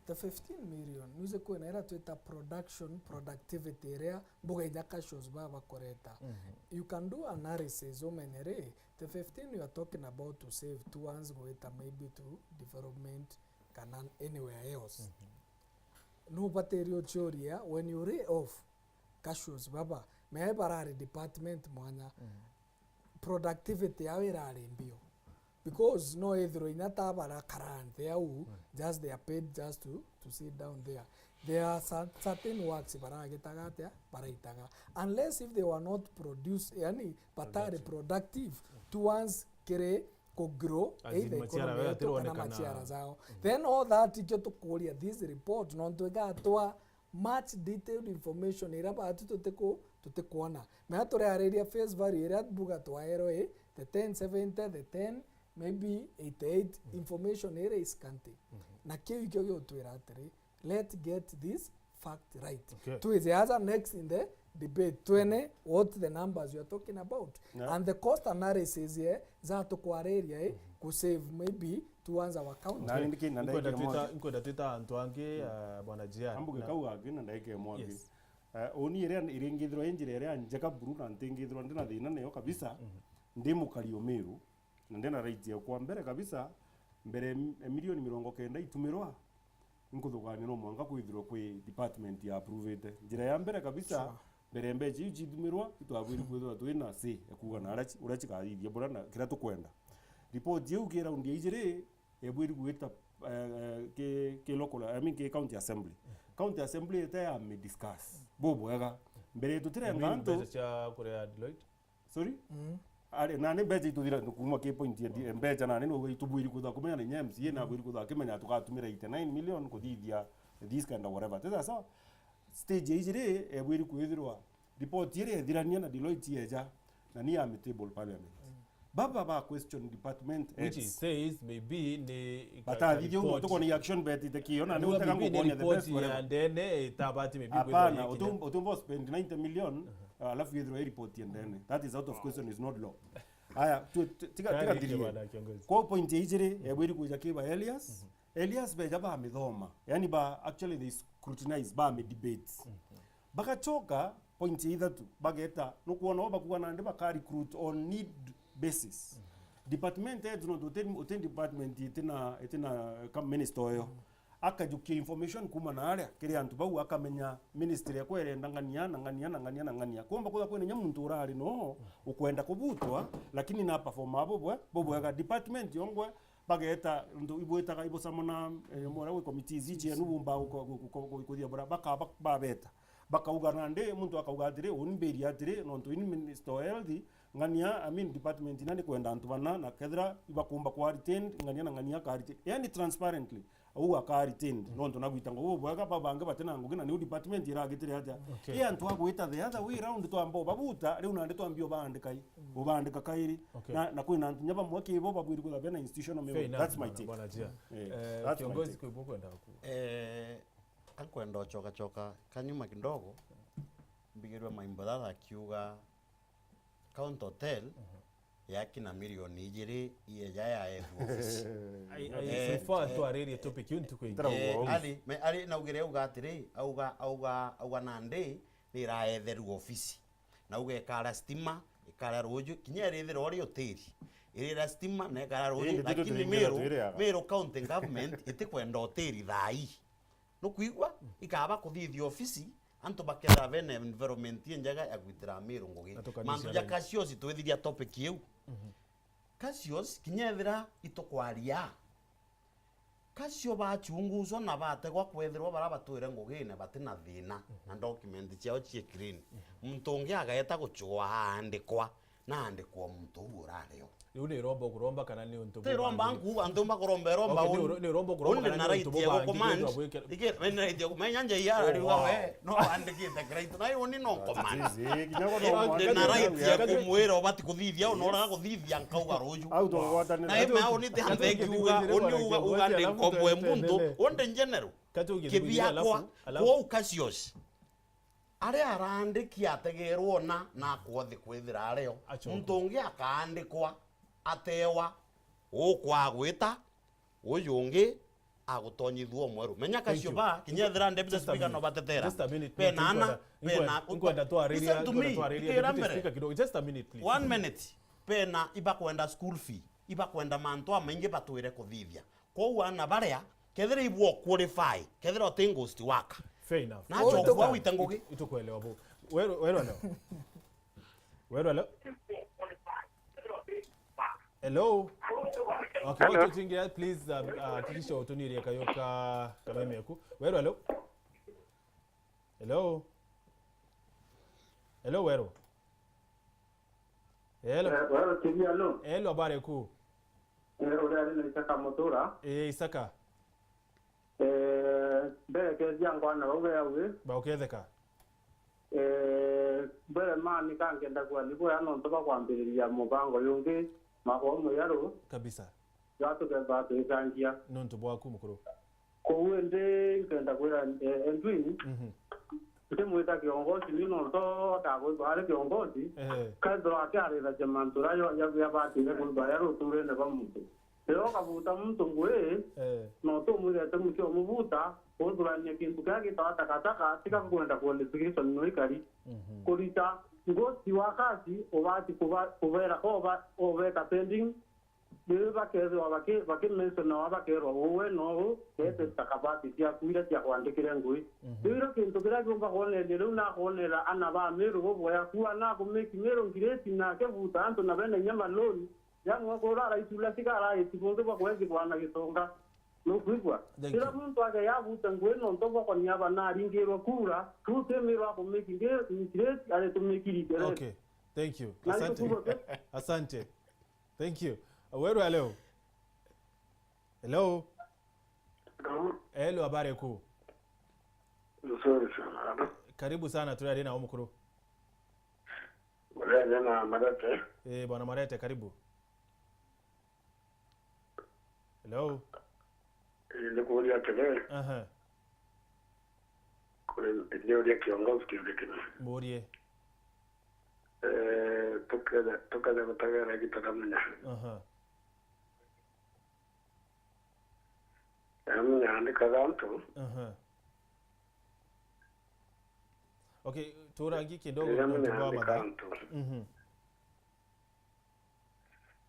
the fifteen million, nuzi kwina ira twita production, productivity iria mbuga inya cashews baba bakoreta. Mhm. You can do analysis umenye ri, the fifteen you are talking about to save towards gwita maybe to development kana anywhere else. Mhm. Nubatiri uciuria, when you lay off cashews baba, mea barari department mwanya. Mhm. Productivity yao irari mbio. Because no ithirwe inya ta barakara nthi au, mm, just they are paid just to, to sit down there. There are cer-, certain works baragitaga atia, baraitaga. Unless if they were not produce, yani, batari productive, productive towards kiri ku grow, as in either maciara economy yao yetu kana itironekana, maciara zao. Mm. Then all that ikio tukuria this report, nontu igatwa much detailed information iria batu tutiku-, tutikwona. Mea turiariria face value iria mbuga twaerwe i, the ten seventy, the ten, maybe eighty-eight, mm, information iria is scanty. Mhm. Na kiu ikio giutwira atiri, let's get this fact right. Okay. Twije aja next in the debate, twene what the numbers you are talking about. Yeah. And the cost analysis ye, za tukwariria i, mhm, ku save maybe towards our county. Na niki, na nkwenda ndaikire twita, mwangi, nkwenda twita antu angi, mm, uh, Bwana J R. Ambuge na kau angi na ndaikire mwangi. Yes. Uh, uni iria iringithirwa i njira iria njega buru na ntingithirwa ndina thina nayo kabisa, mhm, ndi mukari o Meru, na ndina right ya kwa mbere kabisa, mbere em-, emilioni mirongo kenda itumirwa, nkuthugania no mwanka kwithirwa kwi department ya approvite. Njira ya mbere kabisa, sure, mbere mbeca iu cithumirwa, itwabwiri kwithirwa twina say ya kuuga na aria ci-, uria cikathithia bura na kiria tukwenda. Report iu ki round ya ijiri, yabwiri gwita, eh, eh, ki, ki local, I mean, ki county assembly. County assembly ite ya mi discuss bubwega. Mbere tutirenga antu mbeca cia kuria Deloitte. Sorry? Mm. Ari, na ni mbeca ituthira kuma ki point ya di-, mbeca na ni no itubwiri kutha kumenya na inya M C A na bwiri kutha kimenya tugatumira eighty-nine million kuthithia this kind of whatever. Tesa sawa? Stage ya ijiri ebwiri kwithirwa report iri ethirania na Deloitte yeja na ni ya mi table parliament. Mm. Baba ba question department heads. Which it says maybe ni batathithia uguo report, tuko ni action betite kio na ni utega maybe ni ngukonia the report best ya whatever. Ndene itabati maybe. Hapana, kwithirwa ikinya. Utum-, utumba spend ninety million, uh-huh, alafu yethirwa i report ya ndene. That is out of question, is not law. Aya, tu, tu, tiga, tiga. Karibu thirie bwana kiongozi. Kwa point ya ijiri, ebwiri kuja kiba Elias. Mhm. Elias beja bamithoma. Yani ba, actually they scrutinize, bami debate. Mhm. Bagachoka point ya ithatu, bageta, nukwona o bakuga nandi baka recruit on need basis. Mhm. Department heads, no, uti, uti department itina, itina ka minister oyo. Mhm. Akajukia information kuma na aria kiri antu bau, akamenya ministry ekwa irenda ng'ania na ng'ania na ng'ania na ng'ania. Kumba kutha kwina inya muntu urari no ukwenda kubutwa, lakini na perform bubwe, bubwega. Department yongwe bageta ndu ibwitaga ibucamona, eh, mora wi committees ici enu bumba kuthia bura, bakaba babeta. Bakauga nandi, muntu akauga atiri, uni mbiri atiri, nontu ini Minister of Health, ng'ania, I mean, department ina ni kwenda antu bana, na kethira ibakumba kwa retained, ng'ania na ng'ania ka retained. Yani transparently, au aka retained, mm, nontu nagwita ngugi bubwega, babangi batina ngugi, na niu department iragitire atia. Okay. I antu agwita the other way round, twamba babuta, riu nandi twambia ubandika i, mm, ubandika kairi. Okay. Na, na kwina antu nya bamwe kibo babwiri kutha bena institutional memory. Fair enough, that's my take. Bwana Jia. Eh, eh, that's my take. Kiongozi, kwi bukwenda ku- Eh, ankwenda uchoka choka kanyuma kidogo, mbigirwe Maimbodhara akiuga County Hotel, mhm, yaki na milioni ijiri ieja yaethua ofisi. Ai, ai, eh, so far, eh, twaririe topic iu ntuku ingi. Eh, ali, me, ali naugire auga atiri, auga, auga, auga nandi ni iraetherua ofisi. Na auga ikara stima, ikara ruju, kinya irithira uri hoteli. Irira stima na ikara ruju, indi lakini tutu Meru, twiriaga. Meru County Government itikwenda hoteli thaa ii. Nukwigua? Mm. Ikaba kuthithia ofisi, antu bakethira bena environment injega ya gwitira Meru ngugi. Na tukanisa mantu ja rangi. Cassius twithiria topic iu. Mhm. Cassius, kinya ethira itukwaria, Cassius bachunguzwa na bategwa kwethirwa bara batwire ngugine batina thina, mhm, na document ciao cie clean. Mhm. Muntu ungi agaeta guchua aandikwa, na aandikwa muntu uu urari. Riu ni iromba ukuromba kana ni untu ti iromba bwangi? Nkuuga ntumba kuromba iromba. Okay, ni uru-, ni uromba ukuromba. Undi kana na ni right untu ya bwangi gucommand. Ike, ni right ya kumenya nja ya riu we no andikite right na uni no command. Ati, zi, kinya ko no. Undi na right ya kumwira ubati kuthithia, unoraga kuthithia nkauga ruju. Au tugwatanira. Na ime au ni ti handhe kiuga, uni uga, uga ndi nkombo e muntu, undi general. Kibiakwa, alafu, alafu. Kwou Cassius. Aria araandiki ategeerwa ona na akwothi kwithira ario. Acoke. Muntu ungi akaandikwa atewa, ukwagwita, uyu ungi agutonyithua umweru. Menya Kacio ba, kinya ethira Deputy Speaker no batetera. Just a minute, please. Just a minute, please. Just a minute. Just a minute. Just a minute. Just a minute. Just a minute. Just a minute. Just a minute. Just a minute. Just a minute. Just a minute. Just a minute. Just a minute. Bena ana, bena, nkwenda twariria, listen to me, nkwenda twariria, ikira Deputy Speaker kidogo. Just a minute, please. One minute. Bena ibakwenda school fee, ibakwenda mantu amaingi batwire kuthithia. Kwou ana baria, kethira ibwo qualify, kethira uti ghost worker. Fair enough. Nacho kwa wita ngugi. Itu-, itukwelewa bu. Weru, weru alo. Weru alo. Hello. Okay, hello. Watu tuingia, please, um, uh, hakikisha utunirie kayo ka kameme yaku. Weru alo. Hello. Hello, weru. Hello. Eh, weru, T V, hello. Hello, habari ku? Eh, uria ari na Isaka Mutura. Eh, Isaka. Eh, mbere kethia ngwana bau beawe. Bauketheka. Eh, mbere mani ka ngenda kwani bwea nontu bwa kwambiriria mubango yungi mwaka umwe yaru. Kabisa. Jwa tukethwa tuicangia. Nontu bwaku mukuru. Kou indi nkenda kwira, eh, Edwin, mhm, ndimwita kiongozi, ni nontu akagwithwa ari kiongozi, ehe, kethirwa akiarithagia mantu jaria ya, ya, yabatire kwithwa yari uturene bwa muntu. Riria ukabuta muntu ngui, eh, no utumwirete mucio umubuta, kuthurania kintu kiria gitawa takataka, tiga kwenda qualification no ikari. Mhm. Kurita ngosi wa kazi, ubati kuba-, kubera ko uba-, ubeka pending, riu bakethirwa baki-, bakimentionawa bakerwa, "Uwe no u, mhm, gete stakabadhi ciaku iria ciakwandikire ngui." Mhm. Riu irio kintu kiria kiumba kwoneria riu nakwonera ana ba Meru bubwea ku ana akumiki Meru ngireti na akibuta antu na bena inya maloni, yamwe kurara itula sigara iti bungi bwa kwethirwa na gitonga. Nukwigua? Thank you. Kira muntu ake yabuta ngui nontu bwa konia aba naringirwe kura, tu ti Meru akumiki ngi-, ngireti aritumikiri ngereti. Okay. Thank you. Na asante. Nikubuke. Asante. Thank you. Weru, hello. Hello. Hello. Hello, habari kuu? Nzuri sana. Karibu sana, turi ari na umukuru. Murende na Marete. Eh, bwana Marete, karibu. Hello. Eh, ni kuuria atiri. Aha. Kuri, ndiuria kiongozi kiuria kimwe. Murie. Eh, tuketha, tuketha gutegera gitaramunya. Aha. Yaani, yaandikaga antu. Aha. Okay, turangi kidogo. Yaani, nontu bwa yaandika mathaa. Antu. Mhm.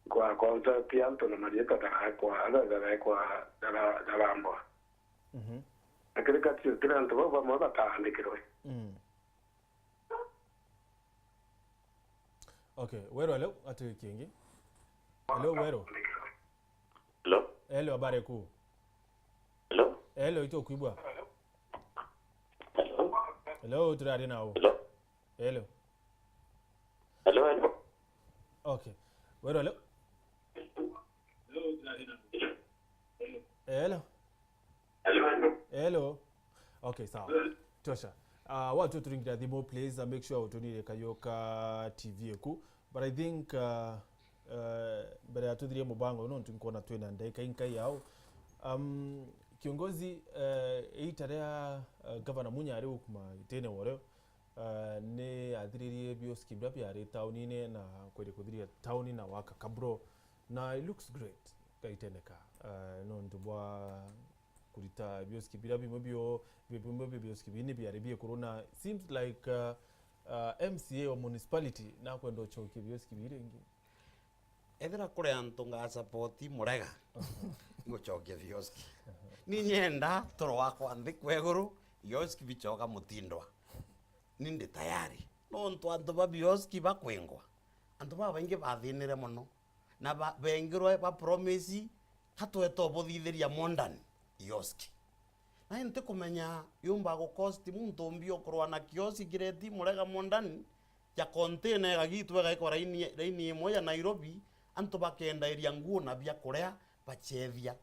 Kwa contact antu na mariitwa jarekwa, jarekwa, jara-, jarambwa. Mhm. Na kiri kati, kiri antu bau bamwe bataandikirwe. Mm. Okay, Weru, hello, ati kingi. Hello, Weru. Hello? Hello, habari kuu? Hello? Hello, itukwigua? Hello? Hello, turari nau. Hello? Hello? Hello, hello. Okay. Weru, hello? Hello? Hello? Hello? Okay, sawa. Tosha. Uh, watu turingira thimu, please, uh, make sure utunire kayo ka T V eku. But I think, uh, uh, mbere ya tuthirie mubango uyu, nontu nkwona twina ndagika inkai yao. Um, kiongozi, uh, iita ria, uh, Governor Munya ari gukuma gitine wario, uh, ni athiririe bioski biria biari taunine na kweria kuthiria tauni na waka kabro. Na it looks great, gaitene ka, uh, nontu bwa kurita bioski biria bimwe bio, bi-, bimwe bio bioski bini biari biekuru na seems like, uh, uh, M C A wa municipality nakwenda ucokia bioski bii ringi. Ethira kuri antu nga support Murega, ngucokia bioski. Ni nyenda toro wakwa nthi kweguru, bioski bicoka mutindwa. Ni ndi tayari. Nontu antu ba bioski bakwingwa, antu babaingi bathinire mono. Na ba-, bengirwe ba promise, ka tweta ubuthithiria modern kioski. Na ntikumenya yumba gu cost muntu umbi ukurwa na kioski kireti Murega modern ya container igagitwa igaikwa raini, raini imwe ya Nairobi, antu bakendairia nguo na biakuria bachethia.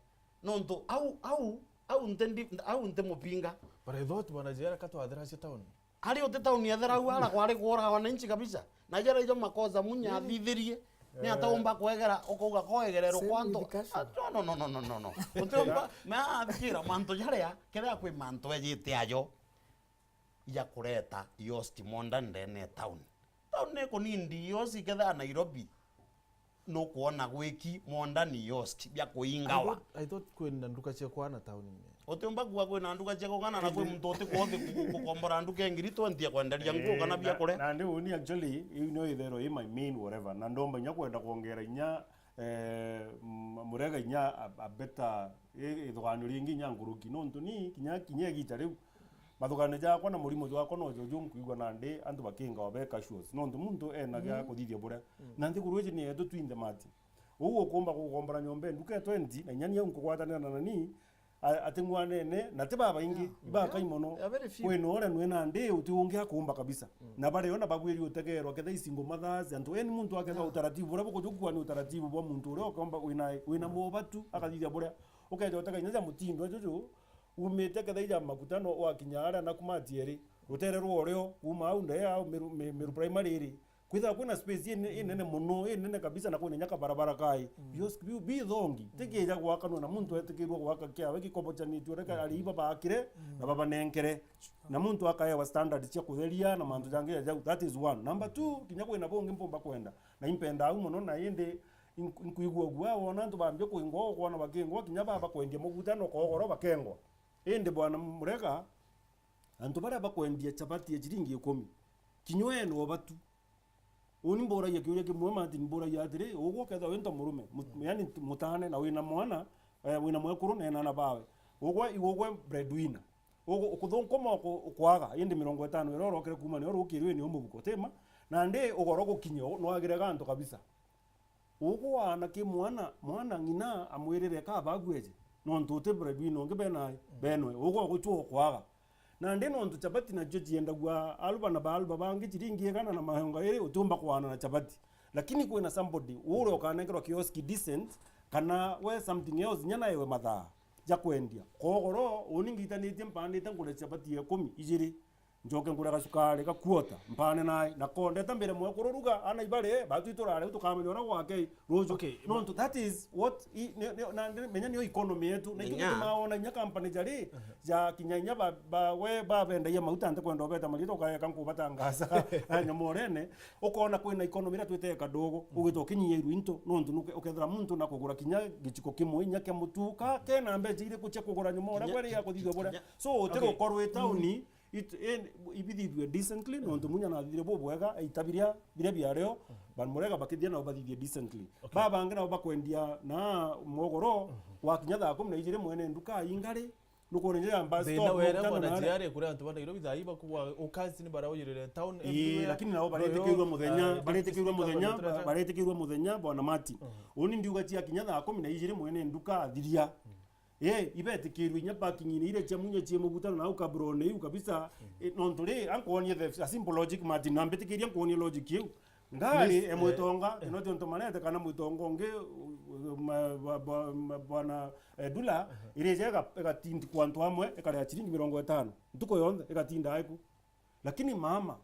Nontu au, au, au nti ndi-, au nti mupinga. But I thought, bwana Jera, ka twatheracia town. Ari uti town ethera au ara kwari kuuraga wananchi kabisa. Na jara ijo makosa Munya athithirie. Ni ataumba kwegera, ukauga koegerero kwanto. Ah, no, no, no, no, no, no. Utiumba, ma thikira mantu jaria, kethira kwi mantu ejite ajo ya kureta kioski monda ndene ya town. Town ni kunindi kioski kethira Nairobi. Nukwona gwiki monda ni kioski bia kuingawa. I thought, I thought kwina nduka cia kwana town-ini. Utiumba kuuga kwina nduka cia kugana na kwi muntu uti kwothi ku-, kukombora nduka ya ngiri twenty ya kwenderia nguo kana bia kuria. Nandi uni actually, iu nio itherwa i my main whatever. Na ndomba inya kwenda kwongera inya, eh, m-, Murega inya a, a better, i, ithuganio ringi inya nkuruki. Nontu ni kinya, kinya igita riu, mathuganio jakwa na murimo jwakwa no juju nkwigua nandi antu bakingawa be casuals. Nontu muntu ena gia kuthithia buria. Na nthiguru iji ni yetu twinthe mati. Uu ukumba gukombora nyomba nduka ya twenty, na inya ni au nkugwatanira na nani, a-, ati ng'wanene, na ti babaingi, yeah, ibakai mono. Yeah, very few. Kwina uria nwe nandi uti ungi akumba kabisa. Na bario na babwiri utegerwa, kethira isingo mathaasi, antu, yani muntu akethira utaratibu buria bukujukua ni utaratibu bwa muntu uria ukomba wina, wina mobatu, akathithia buria. Ukeja utega inya ja mutindo juju, umite kethira ja makuta no wakinya aria na kuma atieri, rutere rwa urio, kuma au ndee au Miru, Mi-, Miru Primary iri, kwithirwa kwina space ine-, inene mono, inene kabisa, na kwina inya kabarabara kai. Bios-, biu bithongi, tikija gwakanwa na muntu etikirwe gwaka kiawe gikobochanitue, reka ari iba baakire na babanenkere. Na muntu akaewa standard cia kutheria na mantu jangi ja jau. That is one. Number two, kinya kwina bungi mpumba kwenda. Na impenda au mono, na indi ink-, inkwigua guaa wona antu bambia kwingwa, ukwona bakingwa, kinya baba kwendia muguta na ukogoro bakengwa. Indi bwana Murega, antu baria bakwendia chapati ya chiringi ikumi, kinya we no batu. Uni mburagia kiuria kimwe, Martin, mburagia atiri, ugwe ukethirwa wi nto murume, mu-, yani mutane na wina mwana, eh, wina mwekuru na ena ana bawe. Ugwe, igwe ugwe breadwinner. Ugwe, ukuthunkuma uku-, ukwaga, indi mirongo itano iria urokire kuuma nio rukiri wi nio mubuko, tima? Nandi ugoro gukinya, u-, nwagire gantu kabisa. Ugwe waana ki mwana, mwana ng'ina amwirire ka bagueje, nontu uti breadwinner ungi benae, benwe. Ugwe uguchwa ukwaga. Nandi nontu chapati nacio ciendagua aluba na baaluba bangi chiringi igana na maonga iri, utiumba kwana na chapati. Lakini kwina somebody uria ukanengerwa kioski decent, kana we something else, inya naewe mathaa ja kwendia. Kogoro, uni ngitanitie mpandite ngure chapati ya ikumi, ijiri, njoke ngure gacukari ga quarter, mpane nae, na kondeta mbire mwekuru ruga, ana ibari, batu iturare, tukamenya uria gwake, ruju. Okay, nontu that is what i-, ni-, ni-, na ndi-, menya niyo economy yetu. Na ikio gitumaa wona inya company jari, ja kinya inya ba, ba, we babendagia mauta, ntikwenda ubeta mariitwa, ukareka nkubatangaza nyomorene, ukona kwina economy iria twitee kadogo, ugita ukinyia iru into, nontu nuke-, ukethira muntu na kugura kinya gichiko kimwe inya kia mutu, ka kena mbecha iriku cia kugura nyomore, kweri ya kuthithua buria. So, uti gukorwo i tauni, it-, in-, ibithithue decently, nontu Munya nathithire bubwega, aita biria, biria biario, bana Murega bakithia nao bathithie decently. Babangi nao bakwendia na mogoro, wakinya thaa kumi na ijiri mwene nduka aingari, nukwona nja ya bus stop, wera bwana Jiari, kuria antu ba Nairobi thaa ii bakugwa, ukazi ni baraujirire town everywhere. Lakini nao baretikirwe muthenya, baretikirwe muthenya, baretikirwe muthenya, bwana Mati. Uni ndiuga ciakinya thaa kumi na ijiri mwene nduka athiria. Eh, ibetikirwe inya parking-ini iria cia Munya cie mugutano na au kaburone iu kabisa. Eh, nontu ri, ankonie the, a simple logic, Martin, na mbitikiria nkonie logic iu. Ngari e mwitonga, eh, ino cionto manete kana mwitonga ungi, u-, u-, ma-, ba-, ba-, ma-, bwana, eh, Dula, irija iga-, igatindikwa antu amwe, ikaria chiringi mirongo itano. Ntuku yonthe, igatinda aiku. Lakini mama,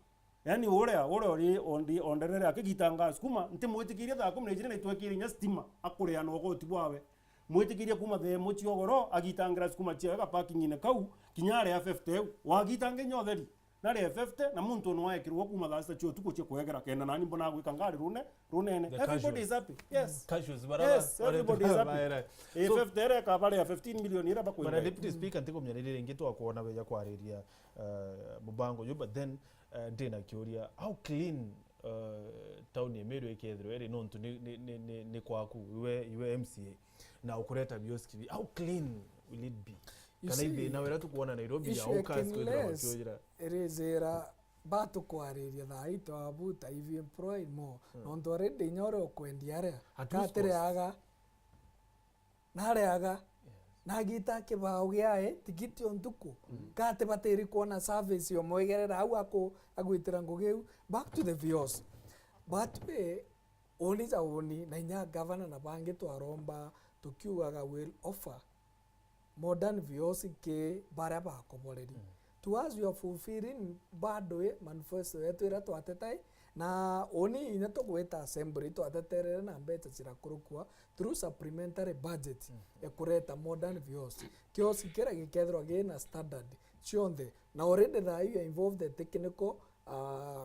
yani uria, uria uri ondi-, onderere akigitanga sukuma, ntimwitikirie thaa kumi na ijiri na itwekire inya stima, akuria na ugoti bwawe. Mwitikirie kuma thaa imwe cia ugoro, agitangira sukuma ciawe ga parking-ini kau, kinya aria fifty eu. Wagitange inya utheri, naria fifty, na muntu no ekirwo kuma thaa sita cia utuku cia kwegera, kenda nani mbona gwika ngari rune, runene. Everybody is happy. Yes. Casuals, bara-, yes, bara-, everybody is happy. Eh, so, fifty ere ka baria fifteen million ira bakwenda. Bwana Deputy Speaker, ntikumenya ni ringi twakwona beja kwariria, eh, mubango ju, but then, eh, ndina kiuria, how clean, eh, town ya Meru ikethirwa iri, nontu ni, ni, ni, ni, ni kwaku, iwe, iwe M C A, na ukureta bioski bi, how clean will it be? Kana ithina wira tukwona Nairobi ya ukas kwithira bakiujira? Irijira batukwariria thaa ii twabuta, if you employ more. Nontu already inya uria ukwendia aria, katireaga, nareaga, nagita kibao giae tigiti o ntuku, katibatiri kwona service yo mwegerera au aku-, agwitira ngugi iu. Back to the viewers. But we, Uni ja uni, na inya gavana na bangi twaromba tukiugaga will offer modern V O C ki baria bakoboreri. Mm. To us, we are fulfilling bado i manifesto yetu iria twateta i, na uni inya tugwita assembly twateterere na mbeca cirakurukua through supplementary budget, mm, ya kureta modern V O C. Kiosi kiria gikethirwa gina standard cionthe, na already thaa ii involve the technical, uh,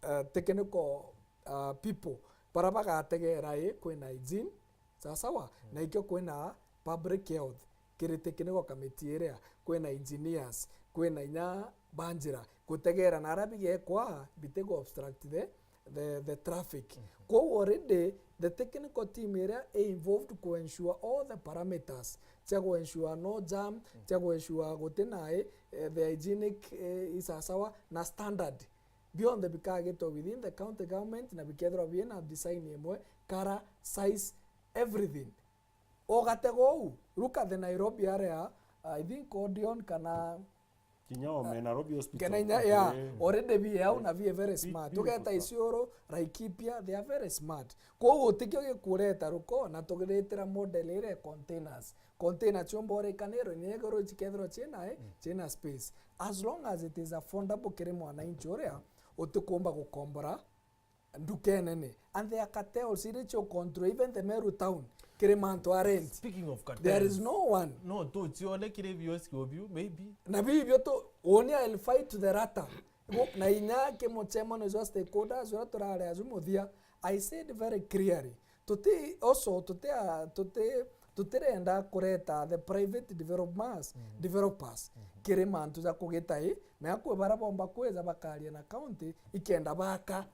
uh, technical, uh, people baria bagategera i kwina hygiene, sawa sawa, mm, na ikio kwina public health, kiri technical committee iria, kwina engineers, kwina inya banjira, gutegera na aria bigekwa bitego obstruct the, the, the traffic. Mhm. Kwou already the technical team iria i involved ku ensure all the parameters cia gu ensure no jam, mm, cia gu ensure gutina i, eh, the hygienic, eh, i sawa sawa na standard. Bionthe bikagitwa within the county government na bikethirwa bina design imwe, color, size, everything. Ugatega uu, look at the Nairobi area, I think Odeon kana, kinya o me Nairobi hospital. Kana inya, yeah, eh, already bi au na bi very smart. Ugeta Isiolo, Laikipia, they are very smart. Kwou utikio gikureta ruko na tugiritira model ire containers. Container ciumba urikanirwe ni iguru cikethirwa ciina, eh, mm, ciina space. As long as it is affordable kiri mwananchi uria utikumba gukombora nduka inene. And there are cartels iria cio control even the Meru town kiri mantu a rent. Speaking of cartels, there is no one. No tucione kiri V O C o biu, maybe. Na biu ibio tu, uni I'll fight to the latter. Gu-, na inya ki mu chairman ucio wa stakeholders uria turari acu muthia, I said very clearly, tuti also, tuti a-, tuti, tutirenda kureta the private developers, mhm, developers, mhm, kiri mantu ja kugita i, na akwe baria bomba kwija bakaria na county ikenda baka,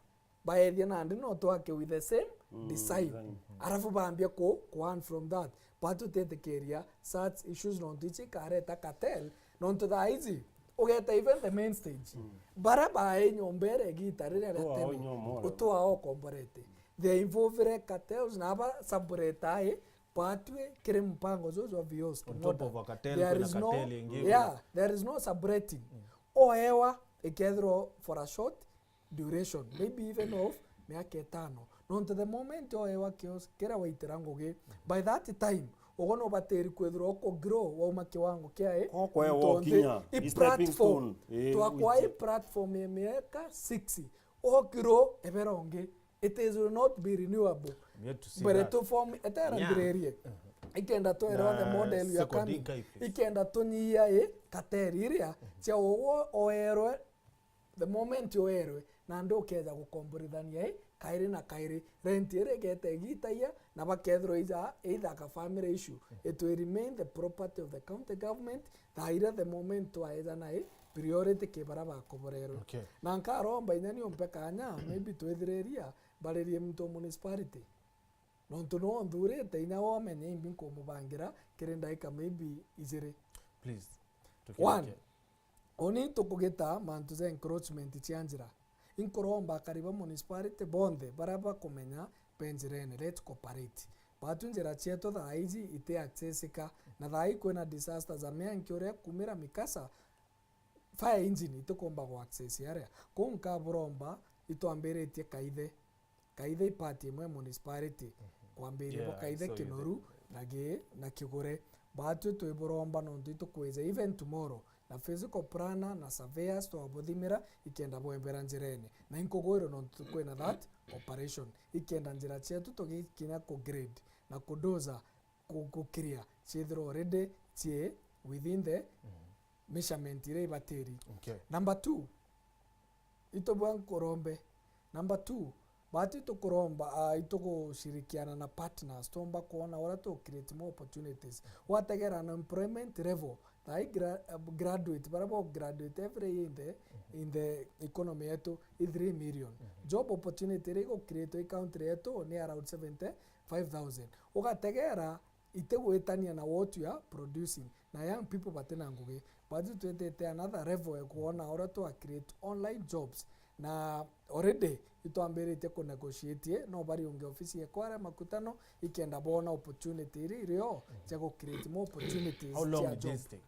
baethia nandi no twake with the same, mm, design, design. Arafu bambia ku, ku earn from that. But tutetikiria such issues nontu ici ikareta cartel, nontu thaa ici ugeta even the main stage. Mm. Baria bae nyomba iria igita riria ria tene, utuao ukomborete. They involvire cartels na aba sublet ai, batwi kiri mpango juju jwa V Os. On top of a cartel, there is no, cartel ingi. Yeah, there is no subletting. Mm. Oewa ikethirwa for a short duration, maybe even of miaka itano. Nontu the moment oewa kios kiria waitira ngugi, by that time, ugo no batiri kwithirwa uko grow wauma kiwango kiae. Okwewa nontu ukinya, i stepping platform. Stone. Eh, twakwa i platform ya miaka six. Okiro ebera ungi, it is will not be renewable. Mbere tu form eterangiririe. Ikenda twerwa the model we are coming. Ikenda tunyia i kateri iria cia ugo oerwe. The moment oerwe, nandi ukeja gukomborithania i kairi na kairi. Rent iria igeta igitagia, na bakethirwa ija either a family issue. It will remain the property of the county government. Thaa iria the moment twaejana i priority ki baria bakoborerwe. Okay. Na nkaromba inya ni umpe kanya, maybe twithiriria, mbaririe muntu municipality. Nontu no nthurite inya womenya imbi nkumubangira kiri ndaika maybe ijiri. Please. One, tukireke. Uni tukugita mantu ja encroachment cia njira. Inkuromba akari ba municipality bonthe baria bakumenya be njirene, let's cooperate. Batu njira cietu thaa iji iti accessika, na thaa ii kwina disasters za mianki uria kumira mikasa, fire engine itikumba ku access aria. Kou nkaburomba itwambiritie Kaithe. Kaithe i part imwe municipality. Mhm. Kwambiria bo Kaithe, Kinoru na Gi-, na Kigure. Batwi twiburomba nontu itukwija even tomorrow na physical planner na surveyors twabuthimira ikenda bwembera njirene. Na inkugwirwa nontu kwina that operation. Ikenda njira cietu tugikinya ku grade na kudoza ku-, gukiria ciithirwa already cii within the measurement iria ibatiri. Okay. Number two, itubwa nkurombe. Number two, bati tukuromba, ah, itugushirikiana na partners, tuumba kwona uria tu create more opportunities. Wategera unemployment level, thaa ii gra-, eh, graduate, baria bo graduate every year in the, in the economy yetu, i three million. Mhm. Job opportunity iria igu create i country yetu ni around seventy-five thousand. Ugategera itigwitania na what you are producing, na young people batina ngugi. But twitite another level ya kuona uria twa create online jobs, na already itwambiritie ku negotiate, no bariunge ofisi ya kwara makutano, ikenda bona opportunity iria irio cia gu create more opportunities. How long cia would job this take?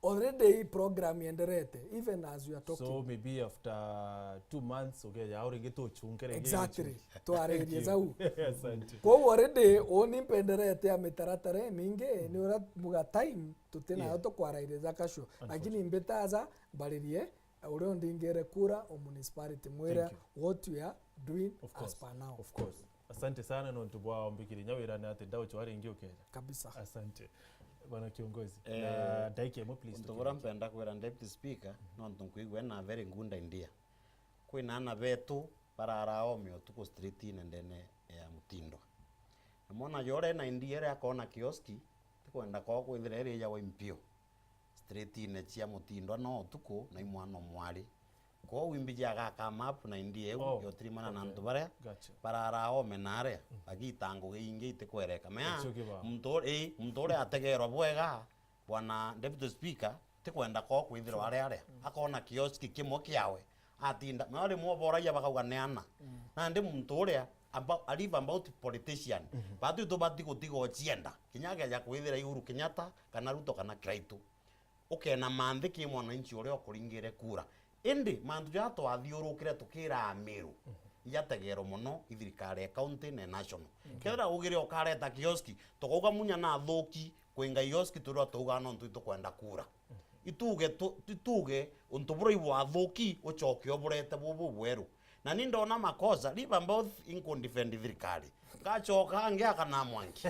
Already hii program yenderete, even as we are talking. So maybe after two months, okay, ya uringi tuchunke ringi. Exactly. Twarĩrie zau. Asante. Kwou already uni mpenderete ya mitaratara imingi, ni uria muga time tutinayo. Tukwarairiza kasho. Lakini mbitaza mbaririe uria undingire kura o municipality, mwira what we are doing as per now. Of course. Asante sana nontu bwa umbikiri nya wirane ati ndauchwa ringi ukeja. Kabisa. Asante. Bwana kiongozi. Eh, na ndaiki imwe, please, untu buria mpenda kwira Deputy Speaker, nontu nkwigua ena very good idea. Kwina ana betu barara ome utuku streetine ndene ya Mutindwa. Na mwana jore na idea iria akona kioski, tikwenda kwao kwithira iri ya wa impio. Streetine cia Mutindwa no utuku na imwana mwari. Kwou imbiji agaka map na idea iu yotirimana na antu baria barara ome na aria, bagita ngugi ingi itikwereka. Mea, muntu uri ategerwa bwega, Bwana Deputy Speaker, tikwenda kwao kwithirwa aria aria. Akona kioski kimwe kiawe. Atinda, mea rimwe uboragia bakauga ni ana. Nandi muntu uria, about, I live about politician. Batu tubati gutiga ucienda. Kinya akeja kwithira Uhuru Kenyatta, kana Ruto, kana Kiraitu. Ukena manthi ki mwananchi uria ukuringire kura. Indi mantu jaria twathiurukire tukira Amiru, ijategerwa mono i thirikari ya county na national. Kethira ugire ukareta kioski, tukauga munya na athuki kwinga kioski turia twauga nontu itukwenda kura. Ituge tu-, ituge untu buria ibwathuki ucoke uburete bubu bweru. Na ni ndona makosa, leave about inkundefend thirikari. Ngacoka ngiaka na mwanki.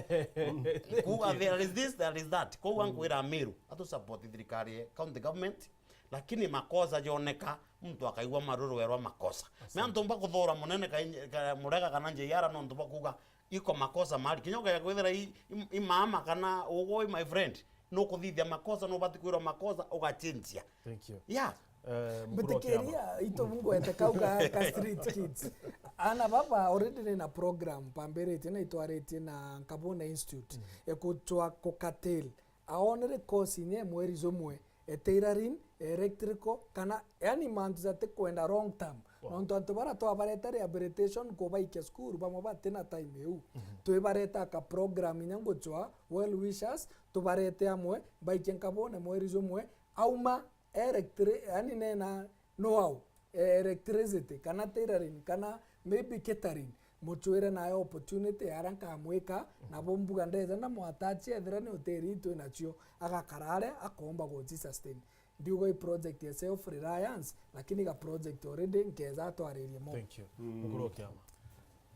Kuga there is this, there is that. Kwou nkwira Amiru, atu support thirikari ya county government, lakini makosa joneka, muntu akaigua maruru erwa makosa. Me antu mba kuthura munene ka, ka, Murega kana J R nontu bwa kuga iko makosa mari. Kinya ukeja kwithira i, i, i mama kana ugwe my friend, nukuthithia makosa, nubati kwirwa makosa, ugachinjia. Thank you. Yeah. Eh, Mukuru Okiama. Mbitikiria, itu ngwete kau ga, ga street kids. Ana baba already ni na program bambiritie na itwaritie na Nkabuna Institute. Mm. Ekutwa kukatil. Aonere course inya mweri jumwe, e tailoring, e electrical, kana, yani, mantu jatikwenda long term. Wow. Nontu antu bara twabareta rehabilitation kubaikia cukuru, bamwe batina time iu. Mhm. Twibareta ka program inya nguchwa well wishers, tubarete amwe, mbaikie Nkabune mweri jumwe, auma electri-, yani nena know-how, e-, electricity, kana tailoring, kana maybe catering, muchwire nayo opportunity aria nkamwika, nabo mbuga ndeza na mwatachi ethira ni hoteli itwi nacio, agakara aria, akomba guchi sustain. Ndiuga i project ya self reliance, lakini ga project already nkeza atwaririe mo. Thank you. Mm. Mukuru wa kiama.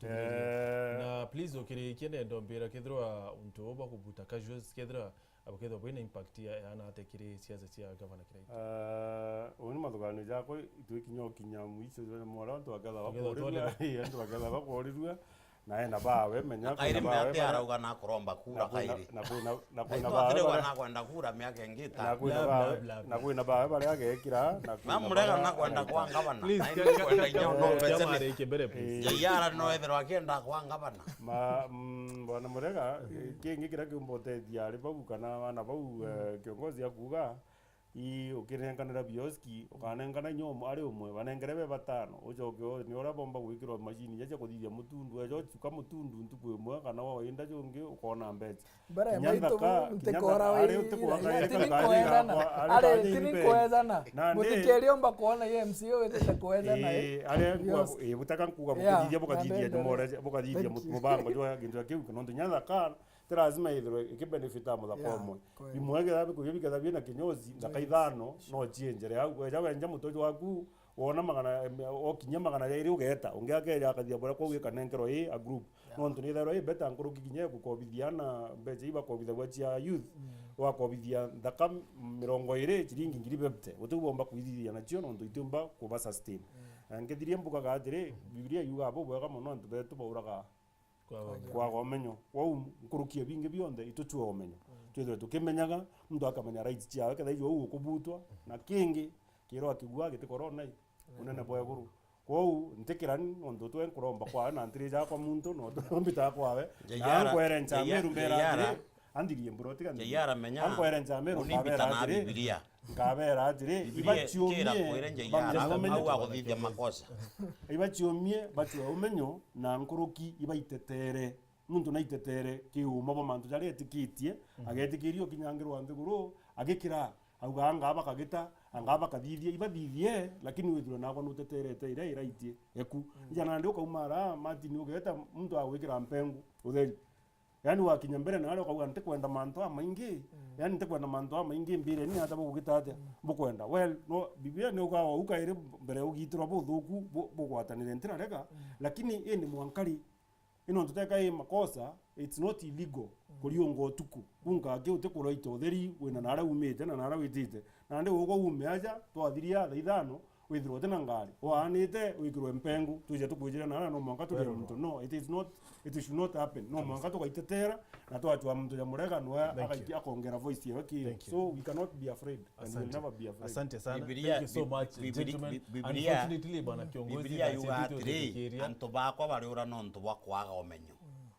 Eh. Na please, ukirikia nendo mbira kethirwa untu bwa kubuta casuals kethirwa abukethwa bwina impact ya, ya nate kiri siasa cia gavana Kiraitu? Ah, uni mathuganio jakwa itwikinya ukinya mwicho jwa mwara antu baketha bakurirua, antu baketha bakurirua, na ena bawe, menya kairi kwina bawe ati bara-, arauga na kuromba kura na kwina, kairi. Na kwina, na kwina bawe bara-, na kwenda kura miaka ingi itano. Na kwina bawe, na kwina bawe baria agekira, na kwina Murega bawe na kwenda kwa gavana. Please, na ka-, ka-, kwenda ka-, nyo ka-, no ka-, mbere, please. Jaiara no ethirwa akienda kwa gavana. Ma, mm, Bwana Murega, eh, kingi kiria kiumba utethia ari bau kana bana bau, eh, kiongozi akuga, i ukinenkanira bioski, ukanengana inya umwe, ari umwe, banengere be batano, ucoke o-, ni uria bomba gwikirwa machine inya cia kuthithia mutundu, eja uchuka mutundu ntuku imwe, kana wainda jungi, ukona mbeca. Mbere kinya baitu nthaka, bu-, kinya ntikora nthaka, ari wi-, utikwa ira, kairi ira, kagari tininkwezana. Gakwa, ari ari kagari tininkwezana. Nandi muthikiria umba kwona ye M C A witite kwezana, eh. Eh, ari nkwa, eh, butaka nkuga bukathithia, bukathithia, nandi mubango jwa gintu kiu, nontu kinya nthaka, ti lazima ithirwe ikibenefita muthaka umwe. Kweli. Bimwe bikethira bikuria bikethira bina kinyozi, nthaka ithano, no cienjere au. Weja wenja mutojo waku, wona magana, em, okinyia magana jairi ugeta, ungi akeja akathia buria kwou ikanenkerwa i a group. Yeah. Nontu nithairwa i better nkuruki kinya ya gukobithia na mbeca ibakobithagua cia youth, wakobithia nthaka mirongo iri, ciringi ngiri fifty. Gutiu bomba kwithithia nacio nontu itiumba kuba sustain. Na nkithirie mbugaga atiri, Bibilia yugaga bubwega mono antu betu bauraga kwaga umenyo. Kwaga umenyo. Kwou nkuruki ya bingi bionthe, ituchue umenyo. Twithirwe tukimenyaga, muntu akamenya rights ciawe, kethira ijwe uu ukubutwa, na kingi, kiirwa kigua gitikorwa nai, unene bwa iguru. Kwou, ntikirani, nontu twe nkuromba kwawe, na ntiri jakwa muntu, no turombitaga kwawe. Na Jaiara, nkwere ncha Jaiara, Meru mbera Jaiara. Atiri, Andirie mbura, tiga ndire. Jaiara, menya, ankwere ncha Meru, ulimbita nkabera na atiri, Bibilia. Nkabera atiri, Bibilia ibachiumie, ikira kwire Jaiara, bamenye au umenyo. Aguthithia makosa. Ibachiumie, bachue umenyo, na nkuruki ibaitetere. Muntu naitetere kiuma bwa mantu jaria etikitie, agetikiria ukinyangirwa nthiguru, agikira, Auga anga bakagita, anga bakathithia, ibathithie, lakini withirwe nakwa nuteterete iria iraitie eku. Ija nandi ukauma ara, Martin, ugeta muntu agwikira mpengu, utheri. Yani wakinya mbere nawe ukauga, "Ntikwenda mantu amaingi." Yani, "Ntikwenda mantu amaingi, mbire ni ata bugugita atia? Bukwenda." Well, no, Biblia ni ugawa ukairi mbere ugitirwa buthuku, bu-, bugwatanire ntirarega, lakini indi mwankari, ino ntu teka i makosa, it's not illegal kuriunga utuku. Kunga aki utikuraita utheri wina nara umite na nara witite. Nandi ugwa ume aja, twathiria thaa ithano, withirwe utina ngari. Waanite, wikirwe mpengu, twije tukwijire nara, no mwanka turie muntu. No, it is not, it should not happen. No mwanka tugaitetera, na twachwa muntu ja murega, nwe akongera voice yewe ki. So we cannot be afraid. And we'll never be afraid. Asante sana. Thank you so much, gentlemen. Unfortunately, bwana kiongozi, Biblia yuga atiri, "Antu bakwa bariura nontu bwa kwaga umenyo."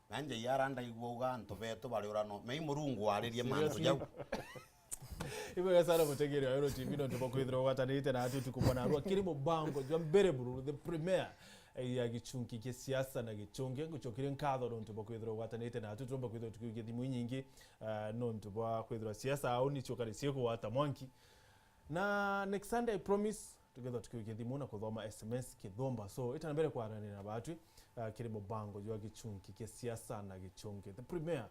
Na nja iara ndaigua uga, "Antu betu bariura no." Mei Murungu waririe mantu jau. Ibwega sana mutegeri wa Ero T V nontu bwa kwithirwa ugwatanirite na atu tuku bwana arua kiri mubango jwa mbere buru, the premiere, eh, ya gichunki kia siasa na gichunge. Ngucokeria nkatho nontu bwa kwithirwa ugwatanirite na atu, turomba kwithirwa tukiugia thimu inyingi, eh, nontu bwa kwithirwa siasa au ni ciukari ciikugwata mwanki. Na next Sunday, I promise, tukethwa tukiugia thimu na kuthoma S M S kithumba. So, ita na mbere kwaranira na batwi, uh, kiri mubango jwa gichunki kia siasa na gichungi, the premiere.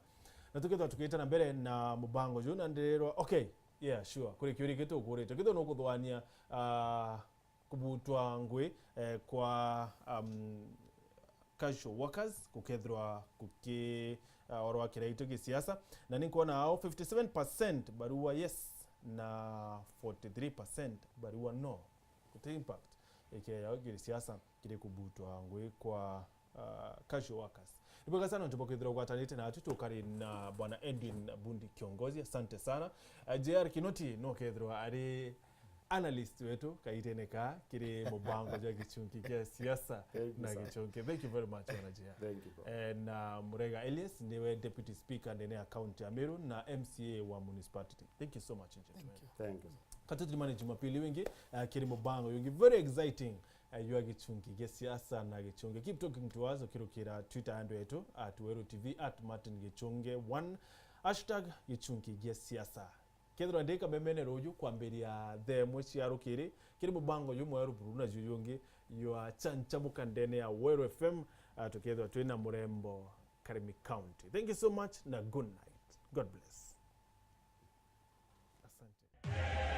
Na tukethwa tukiita na mbere na mubango juu na ndirwa, okay, yeah, sure. Kuri kiuria gitu ukurite. Kethwa nukuthwania, uh, kubutwa ngui, eh, kwa, um, casual workers gukethirwa guki, uh, orwa kiraito gisiasa, na ni nkwona ao fifty seven percent barua yes na forty three percent barua no. Guti impact ikeyao kiri siasa kiri kubutwa ngui kwa, uh, casual workers. Ni bwega sana nontu bwa kwithirwa ugwatanite na atu tukari na bwana Edwin Bundi kiongozi, asante sana. Uh, J R Kinoti no kethirwa ari analyst wetu kaitene ka kiri mubango jwa gichunki kia siasa na gichunki. Thank you very much, bwana J R. Thank you, bro. Eh, na Murega Elias niwe deputy speaker ndene ya county ya Meru na M C A wa municipality. Thank you so much, gentlemen. Thank you. Katuturimane Jumapili wingi, eh, kiri mubango wingi very exciting, eh, jwa gichunki gia siasa na gichunki. Keep talking to us ukirukira Twitter handle yetu at Weru T V, at Martin Gichunge one, hashtag gichunki gia siasa. Kethirwa ndi kamemene ruju kwambiria thaa imwe cia rukiri, kiri mubango jumwe ruburu na juju ungi jwa chanchamuka ndene ya Weru F M, ah, tukethirwa twina murembo Karimi County. Thank you so much na good night. God bless. Asante.